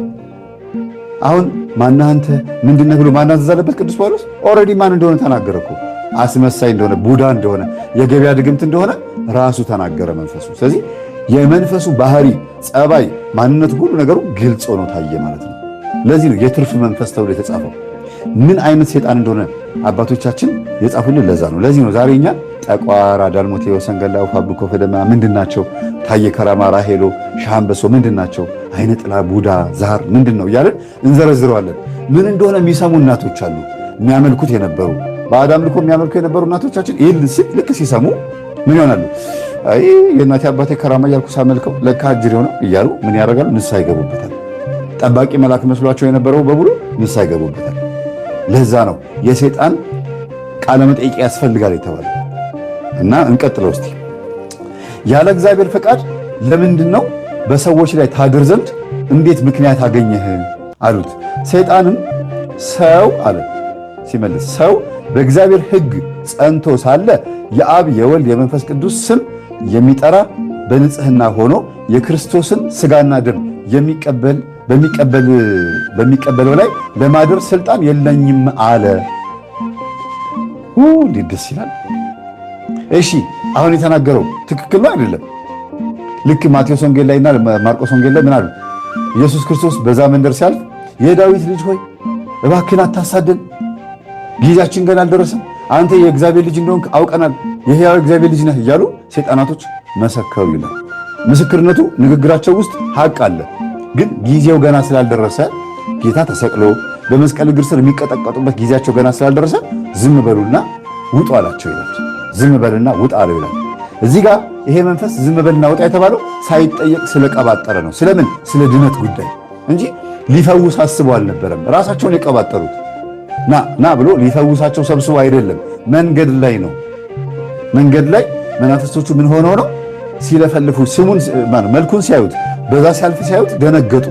አሁን ማነህ አንተ ምንድነህ ብሎ ማናዘዝ አለበት ቅዱስ ጳውሎስ? Already ማን እንደሆነ ተናገረ እኮ። አስመሳይ እንደሆነ፣ ቡዳ እንደሆነ፣ የገበያ ድግምት እንደሆነ ራሱ ተናገረ መንፈሱ። ስለዚህ የመንፈሱ ባህሪ፣ ጸባይ፣ ማንነቱ ሁሉ ነገሩ ግልጽ ሆኖ ታየ ማለት ነው። ለዚህ ነው የትርፍ መንፈስ ተብሎ የተጻፈው። ምን አይነት ሰይጣን እንደሆነ አባቶቻችን የጻፉልን ለዛ ነው። ለዚህ ነው ዛሬ እኛ ጠቋራ፣ ዳልሞቴ፣ ወሰንገላ፣ ፋብሪኮ ፈደማ ምንድን ናቸው? ታየ ከራማ፣ ራሄሎ፣ ሻምበሶ ምንድን ናቸው? አይነ ጥላ፣ ቡዳ፣ ዛር ምንድን ነው እያለን እንዘረዝረዋለን። ምን እንደሆነ የሚሰሙ እናቶች አሉ፣ የሚያመልኩት የነበሩ ባዕድ አምልኮ የሚያመልኩ የነበሩ እናቶቻችን ይህን ልክ ሲሰሙ ምን ይሆናሉ? አይ የእናቴ አባቴ ከራማ እያልኩ ሳመልከው ለካ አጅሬው ነው እያሉ ምን ያደርጋሉ? ንስሐ ይገቡበታል። ጠባቂ መልአክ መስሏቸው የነበረው በሙሉ ንስሐ ይገቡበታል። ለዛ ነው የሰይጣን ቃለ መጠይቅ ያስፈልጋል የተባለ እና እንቀጥለው እስቲ። ያለ እግዚአብሔር ፈቃድ ለምንድን ነው በሰዎች ላይ ታድር ዘንድ እንዴት ምክንያት አገኘህ አሉት። ሰይጣንም ሰው አለ ሲመልስ ሰው በእግዚአብሔር ሕግ ጸንቶ ሳለ የአብ የወልድ የመንፈስ ቅዱስ ስም የሚጠራ በንጽህና ሆኖ የክርስቶስን ስጋና ደም የሚቀበል በሚቀበለው ላይ ለማደር ስልጣን የለኝም አለ። እንዴት ደስ ይላል! እሺ አሁን የተናገረው ትክክል ነው አይደለም? ልክ ማቴዎስ ወንጌል ላይና ማርቆስ ወንጌል ላይ ምን አሉ? ኢየሱስ ክርስቶስ በዛ መንደር ሲያልፍ የዳዊት ልጅ ሆይ እባክህን አታሳደን፣ ጊዜያችን ገና አልደረሰም፣ አንተ የእግዚአብሔር ልጅ እንደሆንክ አውቀናል፣ የሕያው እግዚአብሔር ልጅ ነህ እያሉ ሰይጣናቶች መሰከሩ ይላል። ምስክርነቱ ንግግራቸው ውስጥ ሀቅ አለ። ግን ጊዜው ገና ስላልደረሰ ጌታ ተሰቅሎ በመስቀል እግር ስር የሚቀጠቀጡበት ጊዜያቸው ገና ስላልደረሰ ዝም በሉና ውጡ አላቸው ይላል። ዝም በልና ውጣ አለው ይላል። እዚህ ጋር ይሄ መንፈስ ዝም በልና ውጣ የተባለው ሳይጠየቅ ስለቀባጠረ ነው። ስለምን? ስለ ድነት ጉዳይ እንጂ ሊፈውስ አስቦ አልነበረም። ራሳቸውን የቀባጠሩት ና ና ብሎ ሊፈውሳቸው ሰብስቦ አይደለም። መንገድ ላይ ነው። መንገድ ላይ መናፍስቶቹ ምን ሆነው ነው ሲለፈልፉ፣ ስሙን መልኩን ሲያዩት፣ በዛ ሲያልፍ ሲያዩት ደነገጡ።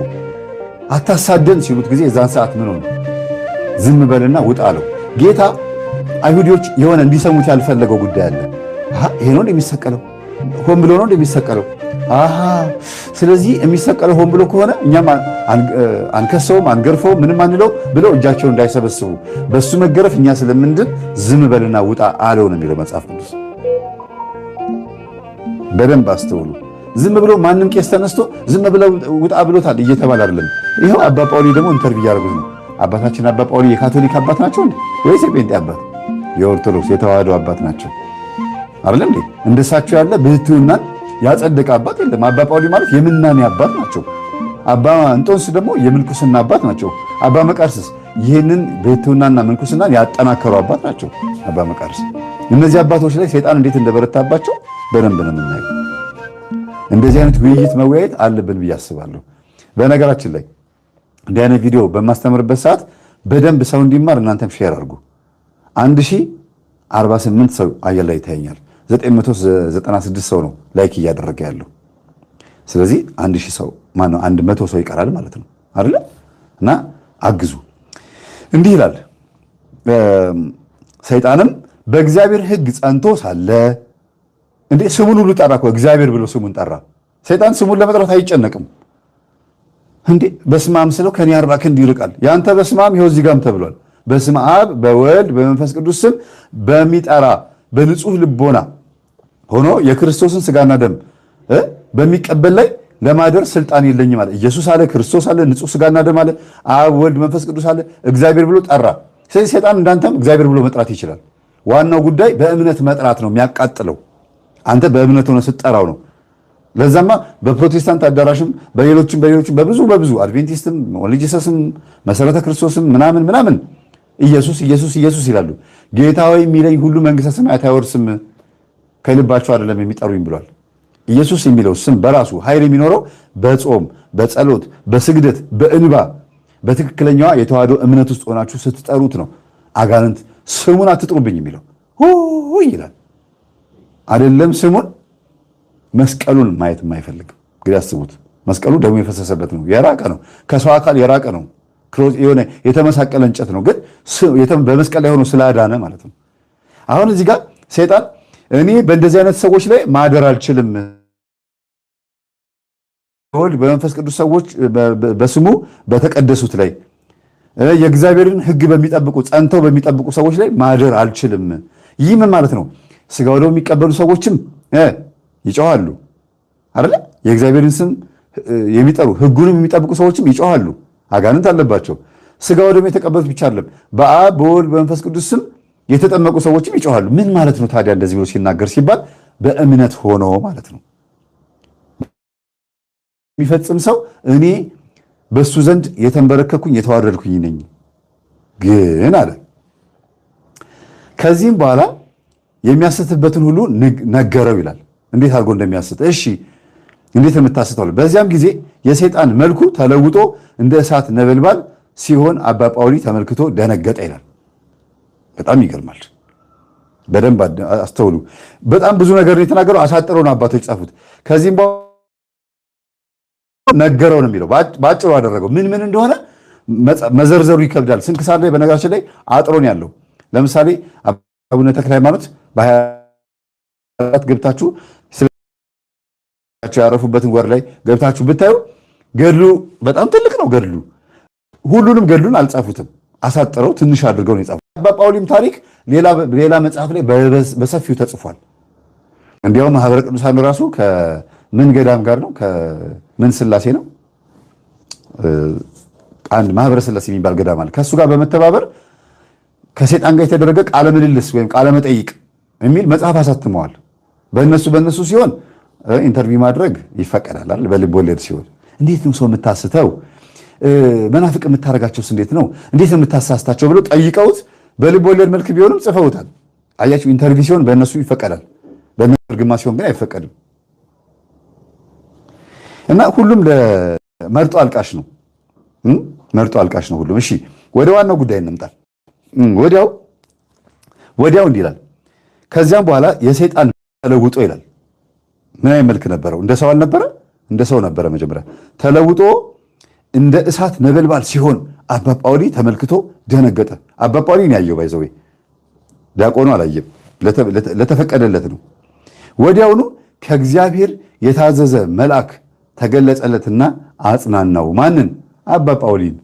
አታሳደን ሲሉት ጊዜ የዛን ሰዓት ምን ሆነ? ዝም በልና ውጣ አለው ጌታ። አይሁዲዎች የሆነ እንዲሰሙት ያልፈለገው ጉዳይ አለ። ይሄ ነው እንደሚሰቀለው፣ ሆን ብሎ ነው እንደሚሰቀለው። አሃ ስለዚህ የሚሰቀለው ሆን ብሎ ከሆነ እኛም አንከሰውም፣ አንገርፈውም፣ ምንም አንለው ብለው እጃቸውን እንዳይሰበስቡ በሱ መገረፍ እኛ ስለምንድን ዝም በልና ውጣ አለው ነው የሚለው መጽሐፍ ቅዱስ። በደንብ አስተውሉ። ዝም ብሎ ማንም ቄስ ተነስቶ ዝም ብለው ውጣ ብሎታል እየተባለ አይደለም። ይኸው አባ ጳውሊ ደግሞ interview እያደረጉት ነው። አባታችን አባ ጳውሊ የካቶሊክ አባት ናቸው እንዴ ወይስ የጴንጤ አባት? የኦርቶዶክስ የተዋህዶ አባት ናቸው አይደለም እንዴ? እንደሳቸው ያለ ብህትውናን ያጸደቀ አባት የለም። አባ ጳውሊ ማለት የምናኔ አባት ናቸው። አባ እንጦንስ ደግሞ የምንኩስና አባት ናቸው። አባ መቃርስስ ይህንን ብሕትውናና ምንኩስናን ያጠናከሩ አባት ናቸው። አባ መቃርስ እነዚህ አባቶች ላይ ሰይጣን እንዴት እንደበረታባቸው በደንብ ነው የምናየው። እንደዚህ አይነት ውይይት መወያየት አለብን ብዬ አስባለሁ። በነገራችን ላይ እንዲህ አይነት ቪዲዮ በማስተምርበት ሰዓት በደንብ ሰው እንዲማር እናንተም share አድርጉ። 1048 ሰው አየር ላይ ይታየኛል። 996 ሰው ነው like እያደረገ ያለው። ስለዚህ 1000 ሰው ማነው 100 ሰው ይቀራል ማለት ነው አይደለ? እና አግዙ። እንዲህ ይላል፣ ሰይጣንም በእግዚአብሔር ሕግ ጸንቶ ሳለ እንዴ ስሙን ሁሉ ጠራ እኮ እግዚአብሔር ብሎ ስሙን ጠራ። ሰይጣን ስሙን ለመጥራት አይጨነቅም። እንዴ በስመ አብ ስለው ከኔ 40 ክንድ ይርቃል። ያንተ በስመ አብ ይኸው እዚህ ጋርም ተብሏል። በስመ አብ በወልድ በመንፈስ ቅዱስ ስም በሚጠራ በንጹህ ልቦና ሆኖ የክርስቶስን ስጋና ደም በሚቀበል ላይ ለማደር ስልጣን የለኝም አለ። ኢየሱስ አለ፣ ክርስቶስ አለ፣ ንጹህ ስጋና ደም አለ፣ አብ ወልድ መንፈስ ቅዱስ አለ፣ እግዚአብሔር ብሎ ጠራ። ስለዚህ ሰይጣን እንዳንተም እግዚአብሔር ብሎ መጥራት ይችላል። ዋናው ጉዳይ በእምነት መጥራት ነው የሚያቃጥለው። አንተ በእምነት ሆነ ስትጠራው ነው። ለዛማ በፕሮቴስታንት አዳራሽም በሌሎችም በሌሎችም በብዙ በብዙ አድቬንቲስትም Only Jesus ም መሰረተ ክርስቶስም ምናምን ምናምን ኢየሱስ ኢየሱስ ኢየሱስ ይላሉ። ጌታ ሆይ የሚለኝ ሁሉ መንግስተ ሰማያት አይወርስም ከልባቸው አይደለም የሚጠሩኝ ብሏል። ኢየሱስ የሚለው ስም በራሱ ኃይል የሚኖረው በጾም በጸሎት በስግደት በእንባ በትክክለኛዋ የተዋህዶ እምነት ውስጥ ሆናችሁ ስትጠሩት ነው። አጋንንት ስሙን አትጥሩብኝ የሚለው ይላል። አይደለም ስሙን መስቀሉን ማየት የማይፈልግም። እንግዲህ አስቡት። መስቀሉ ደግሞ የፈሰሰበት ነው፣ የራቀ ነው፣ ከሰው አካል የራቀ ነው፣ የሆነ የተመሳቀለ እንጨት ነው። ግን በመስቀል ላይ ሆኖ ስላዳነ ማለት ነው። አሁን እዚህ ጋር ሰይጣን እኔ በእንደዚህ አይነት ሰዎች ላይ ማደር አልችልም፣ ወልድ በመንፈስ ቅዱስ ሰዎች በስሙ በተቀደሱት ላይ የእግዚአብሔርን ሕግ በሚጠብቁ ጸንተው በሚጠብቁ ሰዎች ላይ ማደር አልችልም። ይህ ምን ማለት ነው? ስጋ ወደሙ የሚቀበሉ ሰዎችም ይጮሃሉ አይደለ? የእግዚአብሔርን ስም የሚጠሩ ሕጉንም የሚጠብቁ ሰዎችም ይጮሃሉ። አጋንንት አለባቸው። ስጋ ወደሙ የተቀበሉት ብቻ አይደለም፣ በአብ በወልድ በመንፈስ ቅዱስ ስም የተጠመቁ ሰዎችም ይጮሃሉ። ምን ማለት ነው ታዲያ እንደዚህ ብሎ ሲናገር ሲባል በእምነት ሆኖ ማለት ነው። የሚፈጽም ሰው እኔ በሱ ዘንድ የተንበረከኩኝ የተዋረድኩኝ ነኝ ግን አለ። ከዚህም በኋላ የሚያስትበትን ሁሉ ነገረው ይላል። እንዴት አድርጎ እንደሚያስት እሺ፣ እንዴት ነው የምታስተው? በዚያም ጊዜ የሰይጣን መልኩ ተለውጦ እንደ እሳት ነበልባል ሲሆን አባ ጳውሊ ተመልክቶ ደነገጠ ይላል። በጣም ይገርማል። በደንብ አስተውሉ። በጣም ብዙ ነገር ነው የተናገረው። አሳጥረው ነው አባቶች ጻፉት። ከዚህም ነገረው ነው የሚለው። በአጭሩ አደረገው። ምን ምን እንደሆነ መዘርዘሩ ይከብዳል። ስንክሳር ላይ በነገራችን ላይ አጥሮን ያለው ለምሳሌ አቡነ ተክለ ሃይማኖት በ24 ገብታችሁ ስለቸው ያረፉበትን ወር ላይ ገብታችሁ ብታዩ ገድሉ በጣም ትልቅ ነው። ገድሉ ሁሉንም ገድሉን አልጻፉትም። አሳጥረው ትንሽ አድርገው ነው የጻፉት። አባ ጳውሊም ታሪክ ሌላ መጽሐፍ ላይ በሰፊው ተጽፏል። እንዲያውም ማህበረ ቅዱሳን ራሱ ከምን ገዳም ጋር ነው ከምን ስላሴ ነው አንድ ማህበረ ስላሴ የሚባል ገዳም አለ። ከእሱ ጋር በመተባበር ከሴጣን ጋር የተደረገ ቃለ ምልልስ ወይም ቃለ መጠይቅ የሚል መጽሐፍ አሳትመዋል። በእነሱ በእነሱ ሲሆን interview ማድረግ ይፈቀዳል አይደል? በልብ ወለድ ሲሆን እንዴት ነው ሰው የምታስተው? መናፍቅ የምታደርጋቸውስ እንዴት ነው? እንዴት ነው የምታሳስታቸው ብሎ ጠይቀውት በልብ ወለድ መልክ ቢሆንም ጽፈውታል። አያችሁ፣ interview ሲሆን በእነሱ ይፈቀዳል፣ በእነሱ ግማ ሲሆን ግን አይፈቀድም። እና ሁሉም ለመርጦ አልቃሽ ነው፣ መርጦ አልቃሽ ነው ሁሉም። እሺ ወደ ዋናው ጉዳይ እንምጣ። ወዲያው ወዲያው እንዲህ ይላል። ከዚያም በኋላ የሰይጣን ተለውጦ ይላል። ምን አይነት መልክ ነበረው? እንደ ሰው አልነበረ? እንደ ሰው ነበረ መጀመሪያ። ተለውጦ እንደ እሳት ነበልባል ሲሆን አባ ጳውሊ ተመልክቶ ደነገጠ። አባ ጳውሊ ነው ያየው፣ by the way ዲያቆኑ አላየም፣ ለተፈቀደለት ነው። ወዲያውኑ ከእግዚአብሔር የታዘዘ መልአክ ተገለጸለትና አጽናናው። ማንን? አባ ጳውሊን።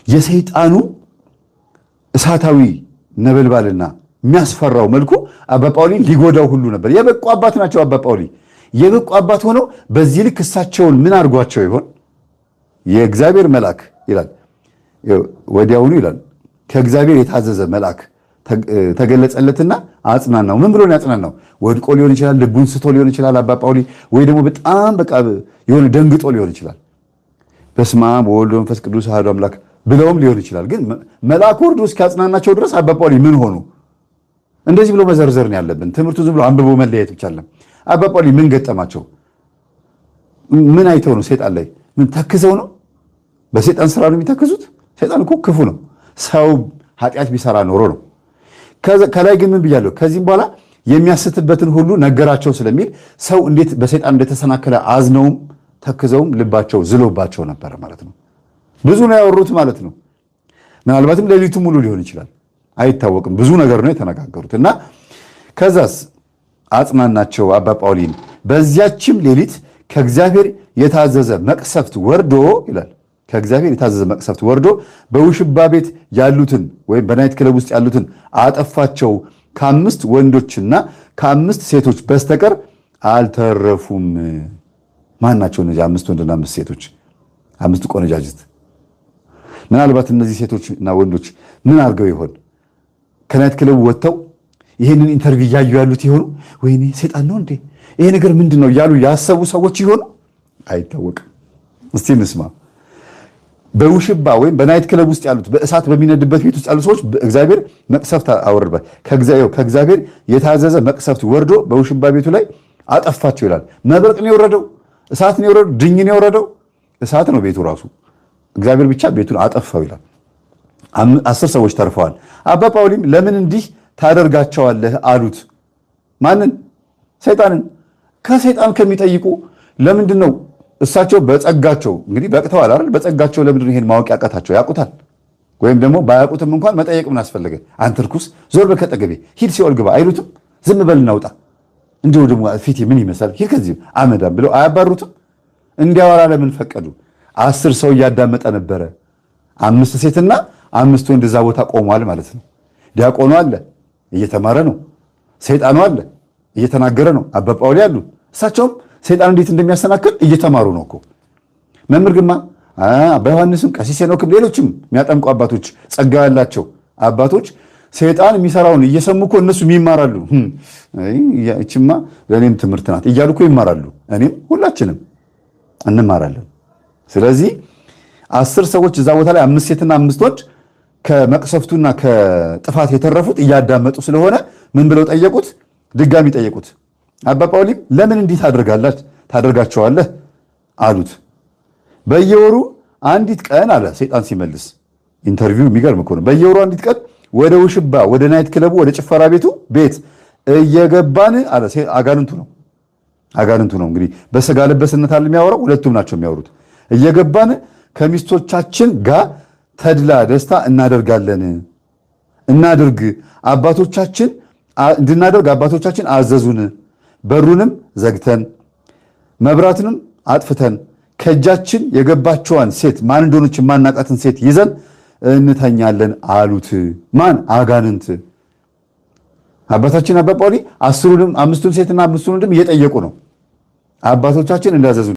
የሰይጣኑ እሳታዊ ነበልባልና የሚያስፈራው መልኩ አባ ጳውሊን ሊጎዳው ሁሉ ነበር። የበቁ አባት ናቸው አባ ጳውሊ። የበቁ አባት ሆነው በዚህ ልክ እሳቸውን ምን አድርጓቸው ይሆን? የእግዚአብሔር መልአክ ይላል ወዲያውኑ ይላል ከእግዚአብሔር የታዘዘ መልአክ ተገለጸለትና አጽናናው። ምን ብሎ ነው ያጽናናው? ወድቆ ሊሆን ይችላል፣ ልቡን ስቶ ሊሆን ይችላል አባ ጳውሊ፣ ወይ ደግሞ በጣም በቃ የሆነ ደንግጦ ሊሆን ይችላል። በስመ አብ ወወልድ ወመንፈስ ቅዱስ አሐዱ አምላክ ብለውም ሊሆን ይችላል። ግን መልአክ ወርዶ እስኪያጽናናቸው ድረስ አባ ጳውሊ ምን ሆኑ? እንደዚህ ብሎ መዘርዘር ነው ያለብን። ትምህርቱ ዝም ብሎ አንብቦ መለየት ብቻ አይደለም። አባ ጳውሊ ምን ገጠማቸው? ምን አይተው ነው? ሰይጣን ላይ ምን ተክዘው ነው? በሰይጣን ስራ ነው የሚተክዙት? ሰይጣን እኮ ክፉ ነው። ሰው ኃጢአት ቢሰራ ኖሮ ነው። ከላይ ግን ምን ብያለሁ? ከዚህም በኋላ የሚያስትበትን ሁሉ ነገራቸው ስለሚል ሰው እንዴት በሰይጣን እንደተሰናከለ አዝነውም ተክዘውም ልባቸው ዝሎባቸው ነበረ ማለት ነው። ብዙ ነው ያወሩት ማለት ነው። ምናልባትም ሌሊቱ ሙሉ ሊሆን ይችላል፣ አይታወቅም። ብዙ ነገር ነው የተነጋገሩት እና ከዛስ አጽናናቸው አባ ጳውሊን። በዚያችም ሌሊት ከእግዚአብሔር የታዘዘ መቅሰፍት ወርዶ ይላል። ከእግዚአብሔር የታዘዘ መቅሰፍት ወርዶ በውሽባ ቤት ያሉትን ወይም በ night club ውስጥ ያሉትን አጠፋቸው። ከአምስት ወንዶችና ከአምስት ሴቶች በስተቀር አልተረፉም። ማን ናቸው እነዚህ አምስት ወንድና አምስት ሴቶች? አምስቱ ቆነጃጅት። ምናልባት እነዚህ ሴቶች እና ወንዶች ምን አድርገው ይሆን? ከ night club ኡ ወጥተው ይህንን interview እያዩ ያሉት ይሆኑ? ወይኔ ሰይጣን ነው እንዴ ይሄ ነገር ምንድን ነው እያሉ ያሰቡ ሰዎች ይሆኑ? አይታወቅም። እስቲ እንስማ። በውሽባ ወይም በ night club ውስጥ ያሉት፣ በእሳት በሚነድበት ቤት ውስጥ ያሉ ሰዎች እግዚአብሔር መቅሰፍት አወረደበት። ከእግዚአብሔር የታዘዘ መቅሰፍት ወርዶ በውሽባ ቤቱ ላይ አጠፋቸው ይላል። መብረቅ ነው የወረደው፣ እሳት ነው የወረደው፣ ድኝ ነው የወረደው። እሳት ነው ቤቱ ራሱ። እግዚአብሔር ብቻ ቤቱን አጠፋው ይላል። 10 ሰዎች ተርፈዋል። አባ ጳውሊም ለምን እንዲህ ታደርጋቸዋለህ አሉት። ማንን? ሰይጣንን። ከሰይጣን ከሚጠይቁ ለምንድን ነው እሳቸው በጸጋቸው እንግዲህ በቅተዋል አይደል? በጸጋቸው ለምንድን ነው ይሄን ማወቅ ያቃታቸው? ያውቁታል። ወይም ደግሞ ባያውቁትም እንኳን መጠየቅ ምን አስፈለገ? አንተ ርኩስ ዞር በል ከአጠገቤ፣ ሂድ ሲኦል ግባ አይሉትም? ዝም በል እናውጣ፣ እንዲሁ ደግሞ ፊቴ ምን ይመስላል፣ ሂድ ከዚህ አመዳም ብለው አያባሩትም? እንዲያወራ ለምን ፈቀዱ? 10 ሰው እያዳመጠ ነበረ። አምስት ሴትና አምስት ወንድ እዛ ቦታ ቆሟል ማለት ነው። ዲያቆኑ አለ እየተማረ ነው። ሰይጣኑ አለ እየተናገረ ነው። አባ ጳውሊ አሉ። እሳቸውም ሰይጣን እንዴት እንደሚያሰናክል እየተማሩ ነው እኮ። መምህር ግርማ፣ አባ ዮሐንስም፣ ቀሲስ ሄኖክም ሌሎችም የሚያጠምቁ አባቶች፣ ጸጋ ያላቸው አባቶች ሰይጣን የሚሰራውን እየሰሙ እኮ እነሱም ይማራሉ። ይችማ ለእኔም ትምህርት ናት እያሉ እኮ ይማራሉ። እኔም ሁላችንም እንማራለን። ስለዚህ 10 ሰዎች እዛ ቦታ ላይ አምስት ሴትና አምስት ወንድ ከመቅሰፍቱና ከጥፋት የተረፉት እያዳመጡ ስለሆነ ምን ብለው ጠየቁት? ድጋሚ ጠየቁት። አባ ጳውሊም ለምን እንዲህ ታደርጋቸዋለህ አሉት። በየወሩ አንዲት ቀን አለ ሰይጣን ሲመልስ፣ interview የሚገርም እኮ ነው። በየወሩ አንዲት ቀን ወደ ውሽባ፣ ወደ night club ኡ፣ ወደ ጭፈራ ቤቱ ቤት እየገባን አለ። አጋንንቱ ነው አጋንንቱ ነው እንግዲህ በስጋ ለበስነት አለ የሚያወራው፣ ሁለቱም ናቸው የሚያወሩት። እየገባን ከሚስቶቻችን ጋር ተድላ ደስታ እናደርጋለን። እናድርግ አባቶቻችን እንድናደርግ አባቶቻችን አዘዙን። በሩንም ዘግተን መብራትንም አጥፍተን ከእጃችን የገባቸዋን ሴት፣ ማን እንደሆነች የማናቃትን ሴት ይዘን እንተኛለን አሉት። ማን? አጋንንት። አባታችን አባ ጳውሊ 10ሩንም፣ አምስቱን ሴትና አምስቱን ወንድም እየጠየቁ ነው። አባቶቻችን እንዳዘዙ